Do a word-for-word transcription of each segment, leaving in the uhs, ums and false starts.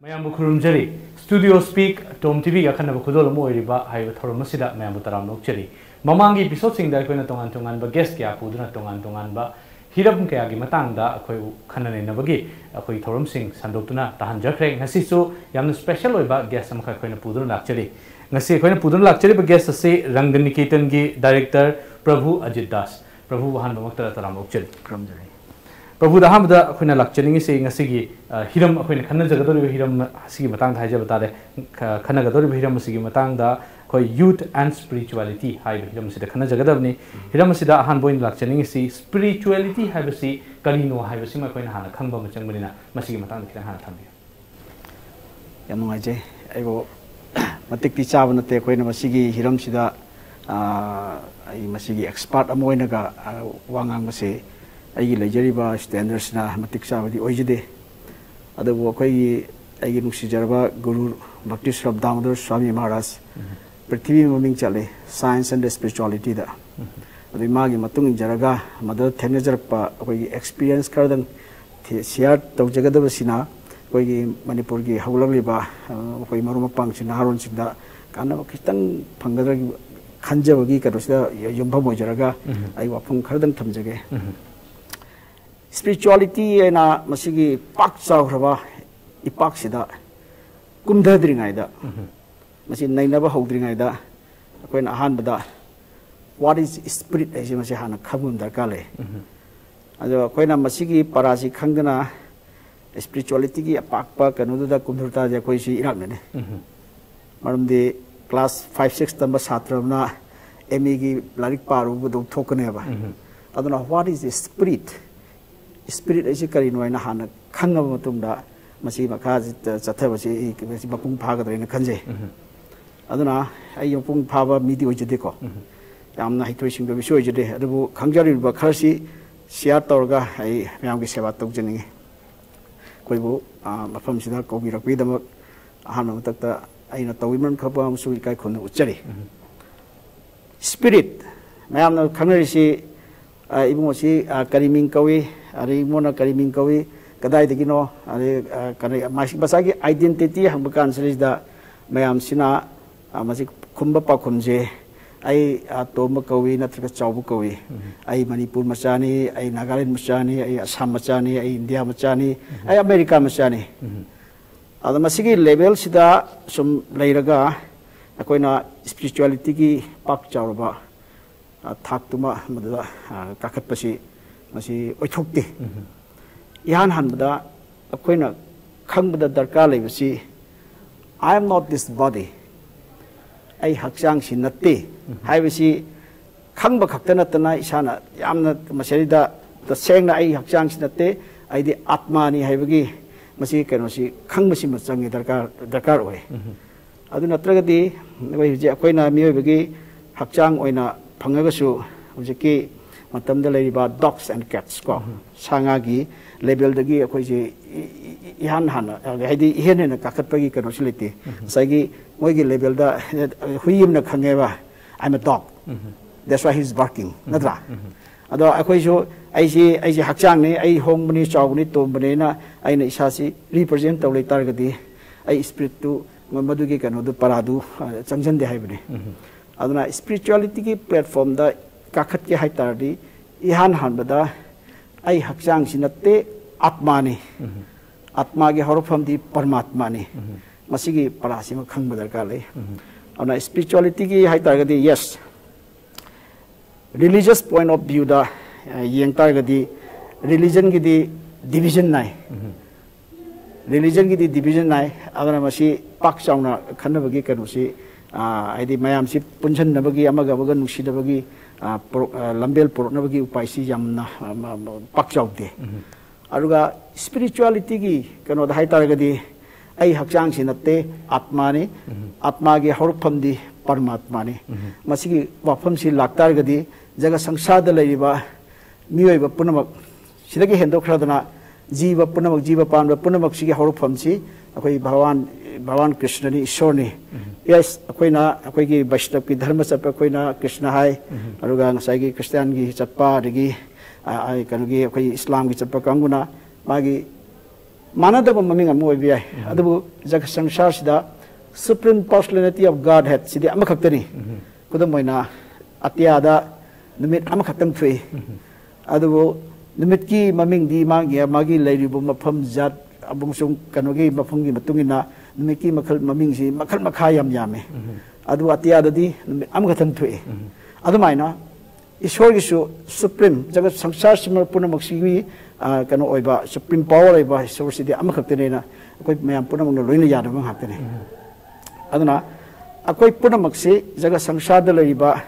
ꯃꯌꯥꯝꯕꯨ ꯈꯨꯔꯨꯝꯖꯔꯤ꯫ Studio Speak, Tom ꯇꯤꯚꯤꯒꯤ ꯑꯈꯟꯅꯕ ꯈꯨꯗꯣꯜ ꯑꯃ ꯑꯣꯏꯔꯤꯕ ꯍꯥꯏꯔꯤꯕ ꯊꯧꯔꯝ ꯑꯁꯤꯗ ꯃꯌꯥꯝꯕꯨ ꯇꯔꯥꯝꯅ ꯑꯣꯛꯆꯔꯤ꯫ ꯃꯃꯥꯡꯒꯤ episodeꯁꯤꯡꯗ ꯑꯩꯈꯣꯏꯅ ꯇꯣꯉꯥꯟ ꯇꯣꯉꯥꯟꯕ guest ꯀꯌꯥ ꯄꯨꯗꯨꯅ ꯇꯣꯉꯥꯟ ꯇꯣꯉꯥꯟꯕ ꯍꯤꯔꯝ ꯀꯌꯥꯒꯤ ꯃꯇꯥꯡꯗ ꯑꯩꯈꯣꯏꯕꯨ ꯈꯟꯅ ꯅꯩꯅꯕꯒꯤ ꯑꯩꯈꯣꯏꯒꯤ ꯊꯧꯔꯝꯁꯤꯡ ꯁꯟꯗꯣꯛꯇꯨꯅ ꯇꯥꯍꯟꯖꯈ꯭ꯔꯦ꯫ ꯉꯁꯤꯁꯨ ꯌꯥꯝꯅ special ꯑꯣꯏꯕ guest ꯑꯃꯈꯛ ꯑꯩꯈꯣꯏꯅ ꯄꯨꯗꯨꯅ ꯂꯥꯛꯆꯔꯤ꯫ ꯉꯁꯤ ꯑꯩꯈꯣꯏꯅ ꯄꯨꯗꯨꯅ ꯂꯥꯛꯆꯔꯤꯕ guest ꯑꯁꯤ ꯔꯪꯒ ꯅꯤꯀꯦꯇꯟꯒꯤ director ꯄ꯭ꯔꯚꯨ ꯑꯖꯤꯠ ꯗꯥꯁ꯫ ꯄ꯭ꯔꯚꯨꯕꯨ ꯑꯍꯥꯟꯕꯃꯛꯇꯗ ꯇꯔꯥꯝꯅ ꯑꯣꯛꯆꯔꯤ꯫ ꯈꯨꯔꯨꯝꯖꯔꯤ꯫ ꯄ꯭ꯔꯚꯨꯗ ꯑꯍꯥꯟꯕꯗ ꯑꯩꯈꯣꯏꯅ ꯂꯥꯛꯆꯅꯤꯡꯉꯤꯁꯤ ꯉꯁꯤꯒꯤ, ꯑ, ꯍꯤꯔꯝ, ꯑꯩꯈꯣꯏꯅ ꯈꯟꯅꯖꯒꯗꯧꯔꯤꯕ ꯍꯤꯔꯝ ꯑꯁꯤꯒꯤ ꯃꯇꯥꯡꯗ ꯍꯥꯏꯖꯕ ꯇꯥꯔꯦ꯫ ꯈ-, ꯈꯟꯅꯒꯗꯧꯔꯤꯕ ꯍꯤꯔꯝ ꯑꯁꯤꯒꯤ ꯃꯇꯥꯡꯗ ꯑꯩꯈꯣꯏ Youth and Spirituality ꯍꯥꯏꯔꯤꯕ ꯍꯤꯔꯝ ꯑꯁꯤꯗ ꯈꯟꯅꯖꯒꯗꯕꯅꯤ꯫ ꯍꯤꯔꯝ ꯑꯁꯤꯗ ꯑꯍꯥꯟꯕ ꯑꯣꯏꯅ ꯂꯥꯛꯆꯅꯤꯡꯉꯤꯁꯤ spirituality ꯍꯥꯏꯕꯁꯤ ꯀꯔꯤꯅꯣ ꯍꯥꯏꯕꯁꯤꯃ ꯑꯩꯈꯣꯏꯅ ꯍꯥꯟꯅ ꯈꯪꯕ ꯑꯃ ꯆꯪꯕꯅꯤꯅ ꯃꯁꯤꯒꯤ ꯃꯇꯥꯡꯗ ꯈꯤꯇꯪ ꯍꯥꯟꯅ ꯊꯝꯕꯤꯌꯨ꯫ ꯌꯥꯝ ꯅꯨꯡꯉꯥꯏꯖꯩ꯫ ꯑꯩꯕꯨ ꯃꯇꯤꯛꯇꯤ ꯆꯥꯕ ꯅꯠꯇꯦ, ꯑꯩꯈꯣꯏꯅ ꯃꯁꯤꯒꯤ ꯍꯤꯔꯝꯁꯤꯗ, ꯑ, ꯑꯩ ꯃꯁꯤꯒꯤ expert ꯑꯃ ꯑꯣꯏꯅꯒ, ꯑ, ꯋꯥ ꯉꯥꯡꯕꯁꯦ ꯑꯩꯒꯤ ꯂꯩꯖꯔꯤꯕ standardꯁꯤꯅ ꯃꯇꯤꯛ ꯆꯥꯕꯗꯤ ꯑꯣꯏꯖꯗꯦ꯫ ꯑꯗꯨꯕꯨ ꯑꯩꯈꯣꯏꯒꯤ, ꯑꯩꯒꯤ ꯅꯨꯡꯁꯤꯖꯔꯕ ꯒꯨꯔꯨ ꯚꯛꯇꯤ ꯁ꯭ꯔꯞ ꯗꯥꯃꯣꯗꯔ ꯁ꯭ꯋꯥꯃꯤ ꯃꯍꯥꯔꯥꯖ ꯄ꯭ꯔꯤꯊꯤꯕꯤ ꯃꯃꯤꯡ ꯆꯠꯂꯤ science and spiritualityꯗ꯫ ꯑꯗꯨꯒꯤ ꯃꯥꯒꯤ ꯃꯇꯨꯡ ꯏꯟꯖꯔꯒ ꯃꯗꯨꯗ ꯊꯦꯡꯅꯖꯔꯛꯄ ꯑꯩꯈꯣꯏꯒꯤ experience ꯈꯔꯗꯪ ꯊꯤ-, share ꯇꯧꯖꯒꯗꯕꯁꯤꯅ ꯑꯩꯈꯣꯏꯒꯤ ꯃꯅꯤꯄꯨꯔꯒꯤ ꯍꯧꯒꯠꯂꯛꯂꯤꯕ, ꯑ, ꯑꯩꯈꯣꯏ ꯃꯔꯨꯞ ꯃꯄꯥꯡꯁꯤꯡ, ꯅꯍꯥꯔꯣꯟꯁꯤꯡꯗ ꯀꯥꯟꯅꯕ ꯈꯤꯇꯪ ꯐꯪꯒꯗ꯭ꯔꯥ ꯈꯟꯖꯕꯒꯤ ꯀꯩꯅꯣꯁꯤꯗ ꯌꯨꯝꯐꯝ ꯑꯣꯏꯖꯔꯒ ꯑꯩ ꯋꯥꯐꯝ ꯈꯔꯗꯪ ꯊꯝꯖꯒꯦ꯫ Spirituality ꯍꯥꯏꯅ ꯃꯁꯤꯒꯤ ꯄꯥꯛ ꯆꯥꯎꯈ꯭ꯔꯕ ꯏꯄꯥꯛꯁꯤꯗ ꯀꯨꯝꯊꯗ꯭ꯔꯤꯉꯩꯗ, ꯃꯁꯤ ꯅꯩꯅꯕ ꯍꯧꯗ꯭ꯔꯤꯉꯩꯗ ꯑꯩꯈꯣꯏꯅ ꯑꯍꯥꯟꯕꯗ what is spirit ꯍꯥꯏꯁꯦ ꯃꯁꯤ ꯍꯥꯟꯅ ꯈꯪꯕ ꯑꯃ ꯗꯔꯀꯥꯔ ꯂꯩ꯫ ꯑꯗꯣ ꯑꯩꯈꯣꯏꯅ ꯃꯁꯤꯒꯤ ꯄꯔꯥꯁꯤ ꯈꯪꯗꯅ spiritualityꯒꯤ ꯑꯄꯥꯛꯄ ꯀꯩꯅꯣꯗꯨꯗ ꯀꯨꯝꯊꯔꯨ ꯇꯥꯔꯗꯤ ꯑꯩꯈꯣꯏꯁꯤ ꯏꯔꯥꯛꯅꯅꯤ꯫ ꯃꯔꯝꯗꯤ class five six ꯇꯝꯕ ꯁꯥꯇ꯭ꯔ ꯑꯃꯅ ꯑꯦꯝ ꯑꯦꯒꯤ ꯂꯥꯏꯔꯤꯛ ꯄꯥꯔꯨꯕꯗꯧ ꯊꯣꯛꯀꯅꯦꯕ꯫ ꯑꯗꯨꯅ what is spirit? Spirit ꯍꯥꯏꯁꯤ ꯀꯔꯤꯅꯣ ꯍꯥꯏꯅ ꯍꯥꯟꯅ ꯈꯪꯉꯕ ꯃꯇꯨꯡꯗ ꯃꯁꯤꯒꯤ ꯃꯈꯥꯁꯤ ꯆꯠꯊꯕꯁꯤ ꯑꯩ ꯃꯁꯤ ꯃꯄꯨꯡ ꯐꯥꯒꯗ꯭ꯔꯥ ꯍꯥꯏꯅ ꯈꯟꯖꯩ꯫ ꯑꯗꯨꯅ ꯑꯩ ꯃꯄꯨꯡ ꯐꯥꯕ ꯃꯤꯗꯤ ꯑꯣꯏꯖꯗꯦꯀꯣ꯫ ꯌꯥꯝꯅ ꯍꯩꯊꯣꯏ ꯁꯤꯡꯊꯣꯏꯕꯁꯨ ꯑꯣꯏꯖꯗꯦ꯫ ꯑꯗꯨꯕꯨ ꯈꯪꯖꯔꯤꯕ ꯈꯔꯁꯤ share ꯇꯧꯔꯒ ꯑꯩ ꯃꯌꯥꯝꯒꯤ ꯁꯦꯕꯥ ꯇꯧꯖꯅꯤꯡꯉꯤ꯫ ꯑꯩꯈꯣꯏꯕꯨ, ꯑ, ꯃꯐꯝꯁꯤꯗ ꯀꯧꯕꯤꯔꯛꯄꯒꯤꯗꯃꯛ ꯑꯍꯥꯟꯕ ꯃꯊꯛꯇ ꯑꯩꯅ ꯇꯧꯕꯤꯃꯟ ꯈꯛꯄ ꯑꯃꯁꯨꯡ ꯏꯀꯥꯏ ꯈꯨꯝꯅ ꯎꯠꯆꯔꯤ꯫ Spirit, ꯃꯌꯥꯝꯅ ꯈꯪꯅꯔꯤꯁꯤ, ꯑ, ꯏꯕꯨꯡꯉꯣꯁꯤ, ꯑ, ꯀꯔꯤ ꯃꯤꯡ ꯀꯧꯏ, ꯑꯗꯩ ꯏꯕꯨꯡꯉꯣꯅ ꯀꯔꯤ ꯃꯤꯡ ꯀꯧꯏ, ꯀꯗꯥꯏꯗꯒꯤꯅꯣ, ꯑꯗꯩ, ꯑ, ꯀꯔꯤ, ꯃꯁꯤ-, ꯃꯁꯥꯒꯤ identity ꯍꯪꯕ ꯀꯥꯟꯁꯤꯗꯩꯁꯤꯗ ꯃꯌꯥꯝꯁꯤꯅ, ꯑ, ꯃꯁꯤ ꯈꯨꯝꯕ ꯄꯥꯎꯈꯨꯝꯁꯦ, "ꯑꯩ, ꯑ, ꯇꯣꯝꯕ ꯀꯧꯏ ꯅꯠꯇ꯭ꯔꯒ ꯆꯥꯎꯕ ꯀꯧꯏ꯫ ꯑꯩ ꯃꯅꯤꯄꯨꯔ ꯃꯆꯥꯅꯤ, ꯑꯩ ꯅꯥꯒꯥꯂꯦꯟ ꯃꯆꯥꯅꯤ, ꯑꯩ ꯑꯁꯥꯝ ꯃꯆꯥꯅꯤ, ꯑꯩ ꯏꯟꯗꯤꯌꯥ ꯃꯆꯥꯅꯤ, ꯑꯩ ꯑꯃꯦꯔꯤꯀꯥ ꯃꯆꯥꯅꯤ꯫" ꯑꯗꯣ ꯃꯁꯤꯒꯤ level ꯁꯤꯗ ꯁꯨꯝ ꯂꯩꯔꯒ ꯑꯩꯈꯣꯏꯅ spirituality ꯒꯤ ꯄꯥꯛ ꯆꯥꯎꯔꯕ, ꯑ, ꯊꯥꯛꯇꯨꯃ ꯃꯗꯨꯗ, ꯑ, ꯀꯥꯈꯠꯄꯁꯤ ꯃꯁꯤ ꯑꯣꯏꯊꯣꯛꯇꯦ꯫ ꯏꯍꯥꯟ ꯍꯥꯟꯕꯗ ꯑꯩꯈꯣꯏꯅ ꯈꯪꯕꯗ ꯗꯔꯀꯥꯔ ꯂꯩꯕꯁꯤ, "I am not this body", ꯑꯩ ꯍꯛꯆꯥꯡꯁꯤ ꯅꯠꯇꯦ ꯍꯥꯏꯕꯁꯤ ꯈꯪꯕ ꯈꯛꯇ ꯅꯠꯇꯅ ꯏꯁꯥꯅ ꯌꯥꯝꯅ ꯃꯁꯤꯗ ꯇꯁꯦꯡꯅ "ꯑꯩ ꯍꯛꯆꯥꯡꯁꯤ ꯅꯠꯇꯦ, ꯑꯩꯗꯤ ꯑꯥꯠꯃꯥꯅꯤ" ꯍꯥꯏꯕꯒꯤ ꯃꯁꯤ ꯀꯩꯅꯣꯁꯤ ꯈꯪꯕꯁꯤꯃ ꯆꯪꯉꯤ, ꯗꯔꯀꯥꯔ, ꯗꯔꯀꯥꯔ ꯑꯣꯏ꯫ ꯑꯗꯨ ꯅꯠꯇ꯭ꯔꯒꯗꯤ ꯑꯩꯈꯣꯏ ꯍꯧꯖꯤꯛ ꯑꯩꯈꯣꯏꯅ ꯃꯤꯑꯣꯏꯕꯒꯤ ꯍꯛꯆꯥꯡ ꯑꯣꯏꯅ ꯐꯪꯉꯒꯁꯨ, ꯍꯧꯖꯤꯛꯀꯤ ꯃꯇꯝꯗ ꯂꯩꯔꯤꯕ dogs and cats ꯀꯣ, ꯁꯥ ꯉꯥꯒꯤ level ꯗꯒꯤ ꯑꯩꯈꯣꯏꯁꯦ ꯏ-, ꯏ-, ꯏ-, ꯏꯍꯥꯟ ꯍꯥꯟꯅ, ꯍꯥꯏꯗꯤ ꯏꯍꯦꯟ ꯍꯦꯟꯅ ꯀꯥꯈꯠꯄꯒꯤ ꯀꯩꯅꯣꯁꯨ ꯂꯩꯇꯦ꯫ ꯉꯁꯥꯏꯒꯤ ꯃꯣꯏꯒꯤ level ꯗ ꯍꯨꯏ ꯑꯃꯅ ꯈꯪꯉꯦꯕ, "I'm a dog, that's why he's barking", ꯅꯠꯇ꯭ꯔꯥ? ꯑꯗꯣ ꯑꯩꯈꯣꯏꯁꯨ, "ꯑꯩꯁꯤ, ꯑꯩꯁꯦ ꯍꯛꯆꯥꯡꯅꯤ, ꯑꯩ ꯍꯣꯡꯕꯅꯤ, ꯆꯥꯎꯕꯅꯤ, ꯇꯣꯝꯕꯅꯦꯅ" ꯑꯩꯅ ꯏꯁꯥꯁꯤ represent ꯇꯧ ꯂꯩ ꯇꯥꯔꯒꯗꯤ, ꯑꯩ spirit ꯇꯨ ꯃ-, ꯃꯗꯨꯒꯤ ꯀꯩꯅꯣꯗꯨ, ꯄꯔꯥꯗꯨ, ꯑ, ꯆꯪꯁꯤꯟꯗꯦ ꯍꯥꯏꯕꯅꯤ꯫ ꯑꯗꯨꯅ spirituality ꯒꯤ platform ꯗ ꯀꯥꯈꯠꯀꯦ ꯍꯥꯏ ꯇꯥꯔꯗꯤ, ꯏꯍꯥꯟ ꯍꯥꯟꯕꯗ "ꯑꯩ ꯍꯛꯆꯥꯡꯁꯤ ꯅꯠꯇꯦ, ꯑꯥꯠꯃꯥꯅꯤ꯫ ꯑꯥꯠꯃꯥꯒꯤ ꯍꯧꯔꯛꯐꯝꯗꯤ ꯄꯔꯃꯥꯠꯃꯥꯅꯤ꯫" ꯃꯁꯤꯒꯤ ꯄꯔꯥꯁꯤꯃ ꯈꯪꯕ ꯗꯔꯀꯥꯔ ꯂꯩ꯫ ꯑꯗꯨꯅ spirituality ꯒꯤ ꯍꯥꯏ ꯇꯥꯔꯒꯗꯤ, yes, religious point of view ꯗ, ꯑ, ꯌꯦꯡ ꯇꯥꯔꯒꯗꯤ, religion ꯒꯤꯗꯤ division ꯅꯥꯏ꯫ Religion ꯒꯤꯗꯤ division ꯅꯥꯏ꯫ ꯑꯗꯨꯅ ꯃꯁꯤ ꯄꯥꯛ ꯆꯥꯎꯅ ꯈꯟꯅꯕꯒꯤ ꯀꯩꯅꯣꯁꯤ, ꯑ, ꯍꯥꯏꯗꯤ ꯃꯌꯥꯝꯁꯤ ꯄꯨꯟꯁꯤꯟꯅꯕꯒꯤ, ꯑꯃꯒ ꯑꯃꯒ ꯅꯨꯡꯁꯤꯅꯕꯒꯤ, ꯑ, ꯄꯣꯔꯛ-, ꯑ, ꯂꯝꯕꯦꯜ ꯄꯨꯔꯛꯅꯕꯒꯤ ꯎꯄꯥꯏꯁꯤ ꯌꯥꯝꯅ, ꯑ, ꯃ-, ꯃ-, ꯄꯥꯛ ꯆꯥꯎꯗꯦ꯫ ꯑꯗꯨꯒ spirituality ꯒꯤ ꯀꯩꯅꯣꯗ ꯍꯥꯏ ꯇꯥꯔꯒꯗꯤ, "ꯑꯩ ꯍꯛꯆꯥꯡꯁꯤ ꯅꯠꯇꯦ, ꯑꯥꯠꯃꯥꯅꯤ꯫ ꯑꯥꯠꯃꯥꯒꯤ ꯍꯧꯔꯛꯐꯝꯗꯤ ꯄꯔꯃꯥꯠꯃꯥꯅꯤ꯫" ꯃꯁꯤꯒꯤ ꯋꯥꯐꯝꯁꯤ ꯂꯥꯛꯇꯥꯔꯒꯗꯤ, ꯖꯒꯠ ꯁꯪꯁꯥꯔꯗ ꯂꯩꯔꯤꯕ ꯃꯤꯑꯣꯏꯕ ꯄꯨꯝꯅꯃꯛ, ꯁꯤꯗꯒꯤ ꯍꯦꯟꯗꯣꯛꯈ꯭ꯔꯗꯅ ꯖꯤꯕ ꯄꯨꯝꯅꯃꯛ, ꯖꯤꯕ ꯄꯥꯟꯕ ꯄꯨꯝꯅꯃꯛꯁꯤꯒꯤ ꯍꯧꯔꯛꯐꯝꯁꯤ ꯑꯩꯈꯣꯏ ꯚꯒꯋꯥꯟ, ꯚꯒꯋꯥꯟ ꯀ꯭ꯔꯤꯁꯅꯅꯤ, ꯏꯁꯣꯔꯅꯤ꯫ Yes, ꯑꯩꯈꯣꯏꯅ, ꯑꯩꯈꯣꯏꯒꯤ ꯕꯩꯁꯅꯕꯀꯤ ꯙꯔꯃ ꯆꯠꯄ ꯑꯩꯈꯣꯏꯅ ꯀ꯭ꯔꯤꯁꯅ ꯍꯥꯏ, ꯑꯗꯨꯒ ꯉꯁꯥꯏꯒꯤ ꯈ꯭ꯔꯤꯁꯇꯤꯌꯥꯟꯒꯤ ꯆꯠꯄ, ꯑꯗꯒꯤ, ꯑ, ꯑ, ꯀꯩꯅꯣꯒꯤ, ꯑꯩꯈꯣꯏꯒꯤ ꯏꯁꯂꯥꯝꯒꯤ ꯆꯠꯄ ꯀꯥꯡꯕꯨꯅ ꯃꯥꯒꯤ ꯃꯥꯟꯅꯗꯕ ꯃꯃꯤꯡ ꯑꯃ ꯑꯣꯏꯕ ꯌꯥꯏ꯫ ꯑꯗꯨꯕꯨ ꯖꯒ ꯁꯪꯁꯥꯔꯁꯤꯗ Supreme Personality of Godhead ꯁꯤꯗꯤ ꯑꯃꯈꯛꯇꯅꯤ꯫ ꯈꯨꯗꯝ ꯑꯣꯏꯅ, ꯑꯇꯤꯌꯥꯗ ꯅꯨꯃꯤꯠ ꯑꯃꯈꯛꯇꯪ ꯊꯣꯛꯏ꯫ ꯑꯗꯨꯕꯨ ꯅꯨꯃꯤꯠꯀꯤ ꯃꯃꯤꯡꯗꯤ ꯃꯥꯒꯤ, ꯃꯥꯒꯤ ꯂꯩꯔꯤꯕ ꯃꯐꯝ, ꯖꯥꯠ ꯑꯃꯁꯨꯡ ꯀꯩꯅꯣꯒꯤ ꯃꯐꯝꯒꯤ ꯃꯇꯨꯡ ꯏꯟꯅ ꯅꯨꯃꯤꯠꯀꯤ ꯃꯈꯜ, ꯃꯃꯤꯡꯁꯤ ꯃꯈꯜ ꯃꯈꯥ ꯌꯥꯝ ꯌꯥꯝꯃꯤ꯫ ꯑꯗꯨꯕꯨ ꯑꯇꯤꯌꯥꯗꯗꯤ ꯅꯨꯃꯤꯠ ꯑꯃꯈꯛꯇꯪ ꯊꯣꯛꯏ꯫ ꯑꯗꯨꯃꯥꯏꯅ ꯏꯁꯣꯔꯒꯤꯁꯨ Supreme, ꯖꯒꯠ ꯁꯪꯁꯥꯔꯁꯤꯃ ꯄꯨꯝꯅꯃꯛꯁꯤꯒꯤ, ꯑ, ꯀꯩꯅꯣ ꯑꯣꯏꯕ, Supreme Power ꯑꯣꯏꯕ ꯏꯁꯣꯔꯁꯤꯗꯤ ꯑꯃꯈꯛꯇꯅꯦꯅ ꯑꯩꯈꯣꯏ ꯃꯌꯥꯝ ꯄꯨꯝꯅꯃꯛꯅ ꯂꯣꯏꯅ ꯌꯥꯅꯕ ꯉꯥꯛꯇꯅꯤ꯫ ꯑꯗꯨꯅ ꯑꯩꯈꯣꯏ ꯄꯨꯝꯅꯃꯛꯁꯤ ꯖꯒꯠ ꯁꯪꯁꯥꯔꯗ ꯂꯩꯔꯤꯕ,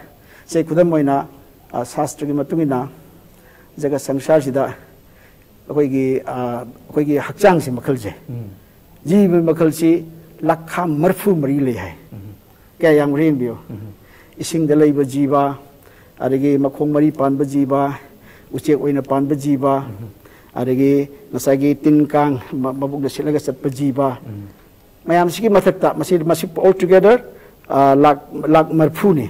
ꯁꯦ, ꯈꯨꯗꯝ ꯑꯣꯏꯅ, ꯑ, ꯁꯥꯁꯇ꯭ꯔꯒꯤ ꯃꯇꯨꯡ ꯏꯟꯅ ꯖꯒꯠ ꯁꯪꯁꯥꯔꯁꯤꯗ ꯑꯩꯈꯣꯏꯒꯤ, ꯑ, ꯑꯩꯈꯣꯏꯒꯤ ꯍꯛꯆꯥꯡꯁꯤ ꯃꯈꯜꯁꯦ, ꯖꯤꯕ ꯃꯈꯜꯁꯤ ꯂꯥꯈ ꯃꯔꯤꯐꯨ ꯃꯔꯤ ꯂꯩ ꯍꯥꯏ꯫ ꯀꯌꯥ ꯌꯥꯝꯈ꯭ꯔꯦ ꯌꯦꯡꯕꯤꯌꯨ꯫ ꯏꯁꯤꯡꯗ ꯂꯩꯕ ꯖꯤꯕ, ꯑꯗꯒꯤ ꯃꯈꯣꯡ ꯃꯔꯤ ꯄꯥꯟꯕ ꯖꯤꯕ, ꯎꯆꯦꯛ ꯑꯣꯏꯅ ꯄꯥꯟꯕ ꯖꯤꯕ, ꯑꯗꯒꯤ ꯉꯁꯥꯏꯒꯤ ꯇꯤꯟ ꯀꯥꯡ ꯃ-, ꯃꯕꯨꯛꯅ ꯁꯤꯠꯂꯒ ꯆꯠꯄ ꯖꯤꯕ, ꯃꯌꯥꯝꯁꯤꯒꯤ ꯃꯊꯛꯇ ꯃꯁꯤ, ꯃꯁꯤ all together, ꯑ, ꯂꯥꯈ, ꯂꯥꯈ ꯃꯔꯤꯐꯨꯅꯤ꯫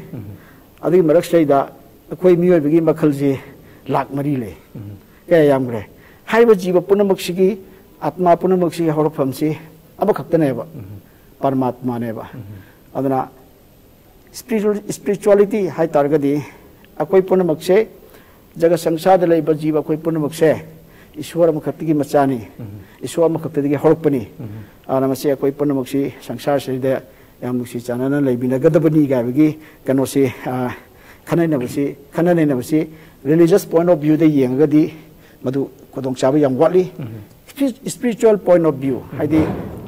ꯑꯗꯨꯒꯤ ꯃꯔꯛꯁꯤꯗꯩꯗ ꯑꯩꯈꯣꯏ ꯃꯤꯑꯣꯏꯕꯒꯤ ꯃꯈꯜꯁꯤ ꯂꯥꯈ ꯃꯔꯤ ꯂꯩ꯫ ꯀꯌꯥ ꯌꯥꯝꯈ꯭ꯔꯦ? ꯍꯥꯏꯔꯤꯕ ꯖꯤꯕ ꯄꯨꯝꯅꯃꯛꯁꯤꯒꯤ, ꯑꯥꯠꯃꯥ ꯄꯨꯝꯅꯃꯛꯁꯤꯒꯤ ꯍꯧꯔꯛꯐꯝꯁꯤ ꯑꯃꯈꯛꯇꯅꯦꯕ, ꯄꯔꯃꯥꯠꯃꯥꯅꯦꯕ꯫ ꯑꯗꯨꯅ spiritual, spirituality ꯍꯥꯏ ꯇꯥꯔꯒꯗꯤ ꯑꯩꯈꯣꯏ ꯄꯨꯝꯅꯃꯛꯁꯦ, ꯖꯒꯠ ꯁꯪꯁꯥꯔꯗ ꯂꯩꯕ ꯖꯤꯕ ꯑꯩꯈꯣꯏ ꯄꯨꯝꯅꯃꯛꯁꯦ ꯏꯁꯣꯔ ꯑꯃꯈꯛꯇꯒꯤ ꯃꯆꯥꯅꯤ꯫ ꯏꯁꯣꯔ ꯑꯃꯈꯛꯇꯗꯒꯤ ꯍꯧꯔꯛꯄꯅꯤ꯫ ꯑꯗꯨꯅ ꯃꯁꯤ ꯑꯩꯈꯣꯏ ꯄꯨꯝꯅꯃꯛꯁꯤ ꯁꯪꯁꯥꯔꯁꯤꯗ ꯌꯥꯝ ꯅꯨꯡꯁꯤ ꯆꯥꯟꯅꯅ ꯂꯩꯃꯤꯟꯅꯒꯗꯕꯅꯤ ꯍꯥꯏꯕꯒꯤ ꯀꯩꯅꯣꯁꯤ, ꯑ, ꯈꯟꯅ ꯅꯩꯅꯕꯁꯤ, ꯈꯟꯅ ꯅꯩꯅꯕꯁꯤ religious point of viewꯗ ꯌꯦꯡꯉꯒꯗꯤ ꯃꯗꯨ ꯈꯨꯗꯣꯡꯆꯥꯕ ꯌꯥꯝ ꯋꯥꯠꯂꯤ꯫ Spiritual point of view, ꯍꯥꯏꯗꯤ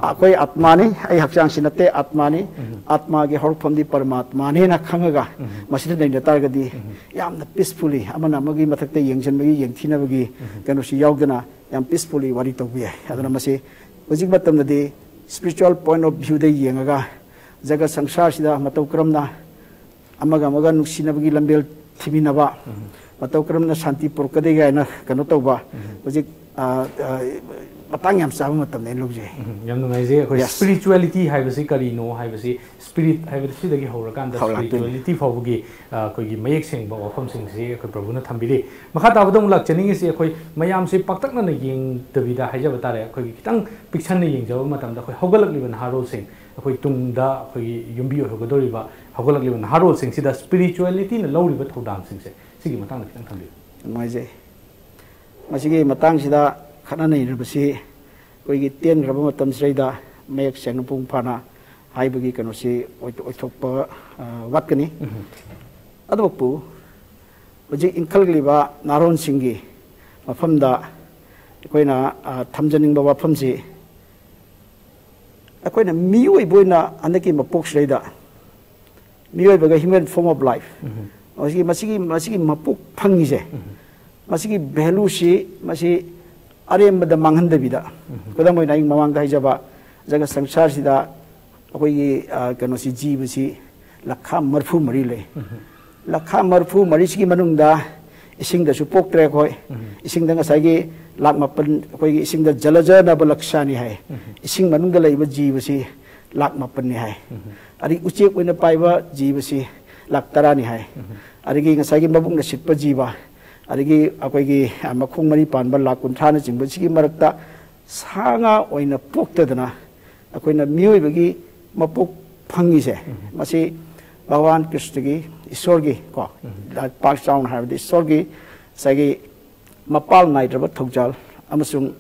ꯑꯩꯈꯣꯏ ꯑꯥꯠꯃꯥꯅꯤ, ꯑꯩ ꯍꯛꯆꯥꯡꯁꯤ ꯅꯠꯇꯦ, ꯑꯥꯠꯃꯥꯅꯤ꯫ ꯑꯥꯠꯃꯥꯒꯤ ꯍꯧꯔꯛꯐꯝꯗꯤ ꯄꯔꯃꯥꯠꯃꯥꯅꯦꯅ ꯈꯪꯉꯒ ꯃꯁꯤꯗ ꯂꯩꯅ ꯇꯥꯔꯒꯗꯤ ꯌꯥꯝꯅ peacefully, ꯑꯃꯅ ꯑꯃꯒꯤ ꯃꯊꯛꯇ ꯌꯦꯡꯁꯤꯟꯕꯒꯤ, ꯌꯦꯡꯊꯤꯅꯕꯒꯤ ꯀꯩꯅꯣꯁꯤ ꯌꯥꯎꯗꯅ ꯌꯥꯝ peacefully ꯋꯥꯔꯤ ꯇꯧꯕ ꯌꯥꯏ꯫ ꯑꯗꯨꯅ ꯃꯁꯤ ꯍꯧꯖꯤꯛ ꯃꯇꯝꯗꯗꯤ spiritual point of viewꯗ ꯌꯦꯡꯉꯒ ꯖꯒꯠ ꯁꯪꯁꯥꯔꯁꯤꯗ ꯃꯇꯧ ꯀꯔꯝꯅ ꯑꯃꯒ ꯑꯃꯒ ꯅꯨꯡꯁꯤꯅꯕꯒꯤ ꯂꯝꯕꯦꯜ ꯊꯤꯃꯤꯟꯅꯕ, ꯃꯇꯧ ꯀꯔꯝꯅ ꯁꯥꯟꯇꯤ ꯄꯨꯔꯛꯀꯗꯒꯦ ꯍꯥꯏꯅ ꯀꯩꯅꯣ ꯇꯧꯕ, ꯍꯧꯖꯤꯛ, ꯑ, ꯑ, ꯃꯇꯥꯡ ꯌꯥꯝ ꯆꯥꯕ ꯃꯇꯝꯅꯦ ꯂꯧꯖꯩ꯫ ꯎꯝ, ꯌꯥꯝ ꯅꯨꯡꯉꯥꯏꯖꯩ꯫ ꯑꯩꯈꯣꯏ Yes. Spirituality ꯍꯥꯏꯕꯁꯤ ꯀꯔꯤꯅꯣ ꯍꯥꯏꯕꯁꯤ, spirit ꯍꯥꯏꯕꯁꯤꯗꯒꯤ ꯍꯧꯔꯀꯥꯟꯗ ꯍꯧꯔꯛꯇꯣꯏꯅꯤ꯫ Spirituality ꯐꯥꯎꯕꯒꯤ, ꯑ, ꯑꯩꯈꯣꯏꯒꯤ ꯃꯌꯦꯛ ꯁꯦꯡꯕ ꯋꯥꯐꯝꯁꯤꯡꯁꯤ ꯑꯩꯈꯣꯏ ꯄ꯭ꯔꯚꯨꯅ ꯊꯝꯕꯤꯔꯤ꯫ ꯃꯈꯥ ꯇꯥꯕꯗ ꯑꯃꯨꯛ ꯂꯥꯛꯆꯅꯤꯡꯉꯤꯁꯤ, ꯑꯩꯈꯣꯏ ꯃꯌꯥꯝꯁꯤ ꯄꯥꯛꯇꯛꯅꯅ ꯌꯦꯡꯗꯕꯤꯗ ꯍꯥꯏꯖꯕ ꯇꯥꯔꯦ, ꯑꯩꯈꯣꯏꯒꯤ ꯈꯤꯇꯪ ꯄꯤꯛꯁꯟꯅ ꯌꯦꯡꯖꯕ ꯃꯇꯝꯗ, ꯑꯩꯈꯣꯏ ꯍꯧꯒꯠꯂꯛꯂꯤꯕ ꯅꯍꯥꯔꯣꯜꯁꯤꯡ, ꯑꯩꯈꯣꯏ ꯇꯨꯡꯗ ꯑꯩꯈꯣꯏꯒꯤ ꯌꯨꯝꯕꯤ ꯑꯣꯏꯍꯧꯒꯗꯧꯔꯤꯕ ꯍꯧꯒꯠꯂꯛꯂꯤꯕ ꯅꯍꯥꯔꯣꯜꯁꯤꯡꯁꯤꯗ spiritualityꯅ ꯂꯧꯔꯤꯕ ꯊꯧꯗꯥꯡꯁꯤꯡꯁꯦ, ꯁꯤꯒꯤ ꯃꯇꯥꯡꯗ ꯈꯤꯇꯪ ꯊꯝꯕꯤꯌꯨ꯫ ꯅꯨꯡꯉꯥꯏꯖꯩ꯫ ꯃꯁꯤꯒꯤ ꯃꯇꯥꯡꯁꯤꯗ ꯈꯠꯅ ꯅꯩꯅꯕꯁꯤ ꯑꯩꯈꯣꯏꯒꯤ ꯇꯦꯟꯈ꯭ꯔꯕ ꯃꯇꯝꯁꯤꯗꯩꯗ ꯃꯌꯦꯛ ꯁꯦꯡꯅ ꯃꯄꯨꯡ ꯐꯥꯅ ꯍꯥꯏꯕꯒꯤ ꯀꯩꯅꯣꯁꯤ ꯑꯣꯏꯊꯣꯛ-, ꯑꯣꯏꯊꯣꯛꯄ, ꯑ, ꯋꯥꯠꯀꯅꯤ꯫ ꯑꯗꯨꯕꯨ ꯍꯧꯖꯤꯛ ꯏꯟꯈꯠꯂꯛꯂꯤꯕ ꯅꯍꯥꯔꯣꯟꯁꯤꯡꯒꯤ ꯃꯐꯝꯗ ꯑꯩꯈꯣꯏꯅ, ꯑ, ꯊꯝꯖꯅꯤꯡꯕ ꯋꯥꯐꯝꯁꯤ, ꯑꯩꯈꯣꯏꯅ ꯃꯤꯑꯣꯏꯕ ꯑꯣꯏꯅ ꯍꯟꯗꯛꯀꯤ ꯃꯄꯣꯛꯁꯤꯗꯩꯗ ꯃꯤꯑꯣꯏꯕꯒ human form of life, ꯃꯁꯤꯒꯤ, ꯃꯁꯤꯒꯤ, ꯃꯁꯤꯒꯤ ꯃꯄꯣꯛ ꯐꯪꯉꯤꯁꯦ, ꯃꯁꯤꯒꯤ valueꯁꯤ, ꯃꯁꯤ ꯑꯔꯦꯝꯕꯗ ꯃꯥꯡꯍꯟꯗꯕꯤꯗ, ꯈꯨꯗꯝ ꯑꯣꯏꯅ ꯑꯩ ꯃꯃꯥꯡꯗ ꯍꯥꯏꯖꯕ ꯖꯒꯠ ꯁꯪꯁꯥꯔꯁꯤꯗ ꯑꯩꯈꯣꯏꯒꯤ, ꯑ, ꯀꯩꯅꯣꯁꯤ, ꯖꯤꯕꯁꯤ ꯂꯈꯥ ꯃꯔꯤꯐꯨ ꯃꯔꯤ ꯂꯩ꯫ ꯂꯈꯥ ꯃꯔꯤꯐꯨ ꯃꯔꯤꯁꯤꯒꯤ ꯃꯅꯨꯡꯗ ꯏꯁꯤꯡꯗꯁꯨ ꯄꯣꯛꯇ꯭ꯔꯦ ꯑꯩꯈꯣꯏ꯫ ꯏꯁꯤꯡꯗ ꯉꯁꯥꯏꯒꯤ ꯂꯥꯛ ꯃꯥꯄꯟ, ꯑꯩꯈꯣꯏꯒꯤ ꯏꯁꯤꯡꯗ ꯖꯂꯖ ꯅꯕ ꯂꯛꯁꯥꯅꯤ ꯍꯥꯏ꯫ ꯏꯁꯤꯡ ꯃꯅꯨꯡꯗ ꯂꯩꯕ ꯖꯤꯕꯁꯤ ꯂꯥꯛ ꯃꯥꯄꯟꯅꯤ ꯍꯥꯏ꯫ ꯑꯗꯒꯤ ꯎꯆꯦꯛ ꯑꯣꯏꯅ ꯄꯥꯏꯕ ꯖꯤꯕꯁꯤ ꯂꯥꯛ ꯇꯔꯥꯅꯤ ꯍꯥꯏ꯫ ꯑꯗꯒꯤ ꯉꯁꯥꯏꯒꯤ ꯃꯕꯨꯛꯅ ꯁꯤꯠꯄ ꯖꯤꯕ, ꯑꯗꯒꯤ ꯑꯩꯈꯣꯏꯒꯤ, ꯑ, ꯃꯈꯣꯡ ꯃꯔꯤ ꯄꯥꯟꯕ ꯂꯥꯛ ꯀꯨꯟꯊ꯭ꯔꯥꯅꯆꯤꯡꯕ, ꯁꯤꯒꯤ ꯃꯔꯛꯇ ꯁꯥ ꯉꯥ ꯑꯣꯏꯅ ꯄꯣꯛꯇꯗꯅ ꯑꯩꯈꯣꯏꯅ ꯃꯤꯑꯣꯏꯕꯒꯤ ꯃꯄꯣꯛ ꯐꯪꯉꯤꯁꯦ, ꯃꯁꯤ ꯚꯒꯋꯥꯟ ꯀ꯭ꯔꯤꯁꯇꯒꯤ, ꯏꯁꯣꯔꯒꯤ, ꯀꯣ, ꯄꯥꯛ ꯆꯥꯎꯅ ꯍꯥꯏꯔꯕꯗ ꯏꯁꯣꯔꯒꯤ ꯉꯁꯥꯏꯒꯤ ꯃꯄꯥꯜ ꯅꯥꯏꯗ꯭ꯔꯕ ꯊꯧꯖꯥꯜ ꯑꯃꯁꯨꯡ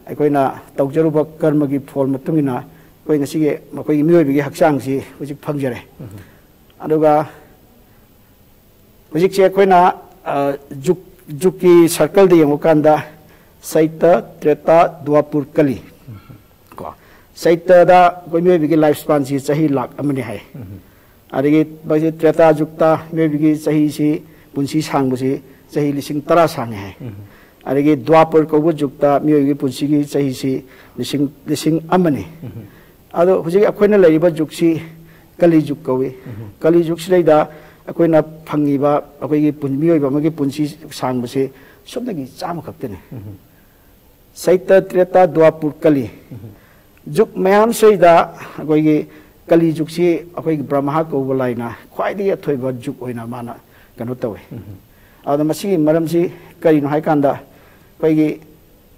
ꯑꯩꯈꯣꯏꯅ ꯇꯧꯖꯔꯨꯕ ꯀꯔꯃꯒꯤ ꯐꯣꯜ ꯃꯇꯨꯡ ꯏꯟꯅ ꯑꯩꯈꯣꯏ ꯉꯁꯤꯒꯤ, ꯑꯩꯈꯣꯏꯒꯤ ꯃꯤꯑꯣꯏꯕꯒꯤ ꯍꯛꯆꯥꯡꯁꯤ ꯍꯧꯖꯤꯛ ꯐꯪꯖꯔꯦ꯫ ꯑꯗꯨꯒ ꯍꯧꯖꯤꯛꯁꯦ ꯑꯩꯈꯣꯏꯅ, ꯑ, ꯖꯨꯛ, ꯖꯨꯛꯀꯤ circleꯗ ꯌꯦꯡꯉꯨꯀꯥꯟꯗ ꯁꯩꯇ, ꯇ꯭ꯔꯦꯇꯥ, ꯗ꯭ꯋꯥꯄꯨꯔ, ꯀꯂꯤ꯫ ꯀꯣ, ꯁꯩꯇꯗ ꯑꯩꯈꯣꯏ ꯃꯤꯑꯣꯏꯕꯒꯤ life spanꯁꯤ ꯆꯍꯤ ꯂꯥꯛ ꯑꯃꯅꯤ ꯍꯥꯏ꯫ ꯑꯗꯒꯤ ꯃꯁꯤ ꯇ꯭ꯔꯦꯇꯥ ꯖꯨꯛꯇ ꯃꯤꯑꯣꯏꯕꯒꯤ ꯆꯍꯤꯁꯤ, ꯄꯨꯟꯁꯤ ꯁꯥꯡꯕꯁꯤ ꯆꯍꯤ ꯂꯤꯁꯤꯡ ꯇꯔꯥ ꯁꯥꯡꯉꯤ ꯍꯥꯏ꯫ ꯑꯗꯒꯤ ꯗ꯭ꯋꯥꯄꯔ ꯀꯧꯕ ꯖꯨꯛꯇ ꯃꯤꯑꯣꯏꯕꯒꯤ ꯄꯨꯟꯁꯤꯒꯤ ꯆꯍꯤꯁꯤ ꯂꯤꯁꯤꯡ, ꯂꯤꯁꯤꯡ ꯑꯃꯅꯤ꯫ ꯑꯗꯣ ꯍꯧꯖꯤꯛ ꯑꯩꯈꯣꯏꯅ ꯂꯩꯔꯤꯕ ꯖꯨꯛꯁꯤ ꯀꯂꯤ ꯖꯨꯛ ꯀꯧꯏ꯫ ꯀꯂꯤ ꯖꯨꯛꯁꯤꯗꯩꯗ ꯑꯩꯈꯣꯏꯅ ꯐꯪꯉꯤꯕ ꯑꯩꯈꯣꯏꯒꯤ ꯄꯨꯟ-, ꯃꯤꯑꯣꯏꯕ ꯑꯃꯒꯤ ꯄꯨꯟꯁꯤ ꯁꯥꯡꯕꯁꯦ ꯁꯨꯞꯅꯒꯤ ꯆꯥꯝꯃ ꯈꯛꯇꯅꯤ꯫ ꯁꯩꯇ, ꯇ꯭ꯔꯦꯇꯥ, ꯗ꯭ꯋꯥꯄꯨꯔ, ꯀꯂꯤ꯫ ꯖꯨꯛ ꯃꯌꯥꯝꯁꯤꯗ ꯑꯩꯈꯣꯏꯒꯤ ꯀꯂꯤ ꯖꯨꯛꯁꯤ ꯑꯩꯈꯣꯏꯒꯤ ꯕ꯭ꯔꯍꯃꯥ ꯀꯧꯕ ꯂꯥꯏꯅ ꯈ꯭ꯋꯥꯏꯗꯒꯤ ꯑꯊꯣꯏꯕ ꯖꯨꯛ ꯑꯣꯏꯅ ꯃꯥꯅ ꯀꯩꯅꯣ ꯇꯧꯋꯤ꯫ ꯑꯗꯨꯅ ꯃꯁꯤꯒꯤ ꯃꯔꯝꯁꯤ ꯀꯔꯤꯅꯣ ꯍꯥꯏꯀꯥꯟꯗ, ꯑꯩꯈꯣꯏꯒꯤ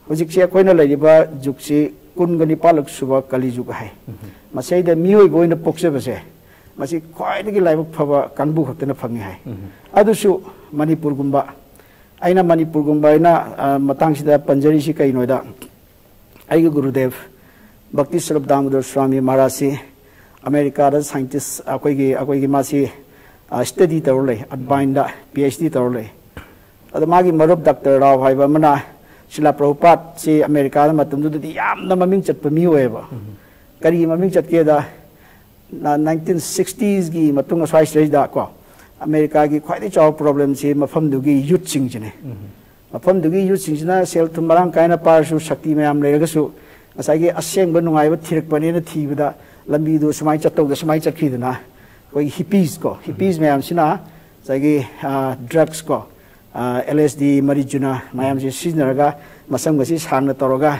ꯍꯧꯖꯤꯛꯁꯤ ꯑꯩꯈꯣꯏꯅ ꯂꯩꯔꯤꯕ ꯖꯨꯛꯁꯤ ꯀꯨꯟꯒ ꯅꯤꯄꯥꯜꯂꯛ ꯁꯨꯕ ꯀꯂꯤ ꯖꯨꯛ ꯍꯥꯏ꯫ ꯃꯁꯤꯗ ꯃꯤꯑꯣꯏꯕ ꯑꯣꯏꯅ ꯄꯣꯛꯆꯕꯁꯦ, ꯃꯁꯤ ꯈ꯭ꯋꯥꯏꯗꯒꯤ ꯂꯥꯏꯕꯛ ꯐꯕ ꯀꯥꯡꯕꯨ ꯈꯛꯇꯅ ꯐꯪꯉꯤ ꯍꯥꯏ꯫ ꯑꯗꯨꯁꯨ ꯃꯅꯤꯄꯨꯔꯒꯨꯝꯕ, ꯑꯩꯅ ꯃꯅꯤꯄꯨꯔꯒꯨꯝꯕ ꯑꯩꯅ, ꯑ, ꯃꯇꯥꯡꯁꯤꯗ ꯄꯟꯖꯔꯤꯁꯤ ꯀꯩꯅꯣꯗ, ꯑꯩꯒꯤ ꯒꯨꯔꯨꯗꯦꯕ ꯚꯛꯇꯤ ꯁ꯭ꯋꯔꯨꯞ ꯗꯥꯃꯣꯗꯔ ꯁ꯭ꯋꯥꯃꯤ ꯃꯍꯥꯔꯥꯖꯁꯤ ꯑꯃꯦꯔꯤꯀꯥꯗ ꯁꯥꯏꯟꯇꯤꯁ, ꯑꯩꯈꯣꯏꯒꯤ, ꯑꯩꯈꯣꯏꯒꯤ ꯃꯥꯁꯤ, ꯑ, ꯁ꯭ꯇꯗꯤ ꯇꯧꯔ ꯂꯩ, ꯑꯠꯕꯥꯏꯟꯗ ꯄꯤ ꯑꯩꯆ ꯗꯤ ꯇꯧꯔ ꯂꯩ꯫ ꯑꯗꯣ ꯃꯥꯒꯤ ꯃꯔꯨꯞ ꯗꯥꯛꯇꯔ ꯔꯥꯎ ꯍꯥꯏꯕ ꯑꯃꯅ ꯁꯤꯂꯥ ꯄ꯭ꯔꯚꯨꯄꯥꯗꯁꯤ ꯑꯃꯦꯔꯤꯀꯥꯗ ꯃꯇꯝꯗꯨꯗꯗꯤ ꯌꯥꯝꯅ ꯃꯃꯤꯡ ꯆꯠꯄ ꯃꯤ ꯑꯣꯏꯌꯦꯕ꯫ ꯀꯔꯤꯒꯤ ꯃꯃꯤꯡ ꯆꯠꯀꯦꯗ, ꯅꯥꯏꯟꯇꯤꯟ ꯁꯤꯛꯁꯇꯤꯁꯒꯤ ꯃꯇꯨꯡ ꯑꯁ꯭ꯋꯥꯏꯁꯤꯗꯩꯗ ꯀꯣ, ꯑꯃꯦꯔꯤꯀꯥꯒꯤ ꯈ꯭ꯋꯥꯏꯗꯒꯤ ꯆꯥꯎꯕ ꯄ꯭ꯔꯣꯕ꯭ꯂꯦꯝꯁꯤ ꯃꯐꯝꯗꯨꯒꯤ ꯌꯨꯠꯁꯤꯡꯁꯤꯅꯦ꯫ ꯃꯐꯝꯗꯨꯒꯤ ꯌꯨꯠꯁꯤꯡꯁꯤꯅ ꯁꯦꯜ ꯊꯨꯝ ꯃꯔꯥꯡ ꯀꯥꯏꯅ ꯄꯥꯔꯁꯨ, ꯁꯛꯇꯤ ꯃꯌꯥꯝ ꯂꯩꯔꯒꯁꯨ, ꯉꯁꯥꯏꯒꯤ ꯑꯁꯦꯡꯕ ꯅꯨꯡꯉꯥꯏꯕ ꯊꯤꯔꯛꯄꯅꯦꯅ ꯊꯤꯕꯗ ꯂꯝꯕꯤꯗꯨ ꯁꯨꯃꯥꯏꯅ ꯆꯠꯇꯧꯗ ꯁꯨꯃꯥꯏꯅ ꯆꯠꯈꯤꯗꯅ, ꯑꯩꯈꯣꯏꯒꯤ ꯍꯤꯄꯤꯁ ꯀꯣ, ꯍꯤꯄꯤꯁ ꯃꯌꯥꯝꯁꯤꯅ ꯉꯁꯥꯏꯒꯤ, ꯑ, ꯗ꯭ꯔꯒꯁ ꯀꯣ, ꯑꯦꯜ ꯑꯦꯁ ꯗꯤ, ꯃꯔꯤꯖꯨꯅꯥ ꯃꯌꯥꯝꯁꯤ ꯁꯤꯖꯤꯟꯅꯔꯒ, ꯃꯁꯝꯒꯁꯤ ꯁꯥꯡꯅ ꯇꯧꯔꯒ,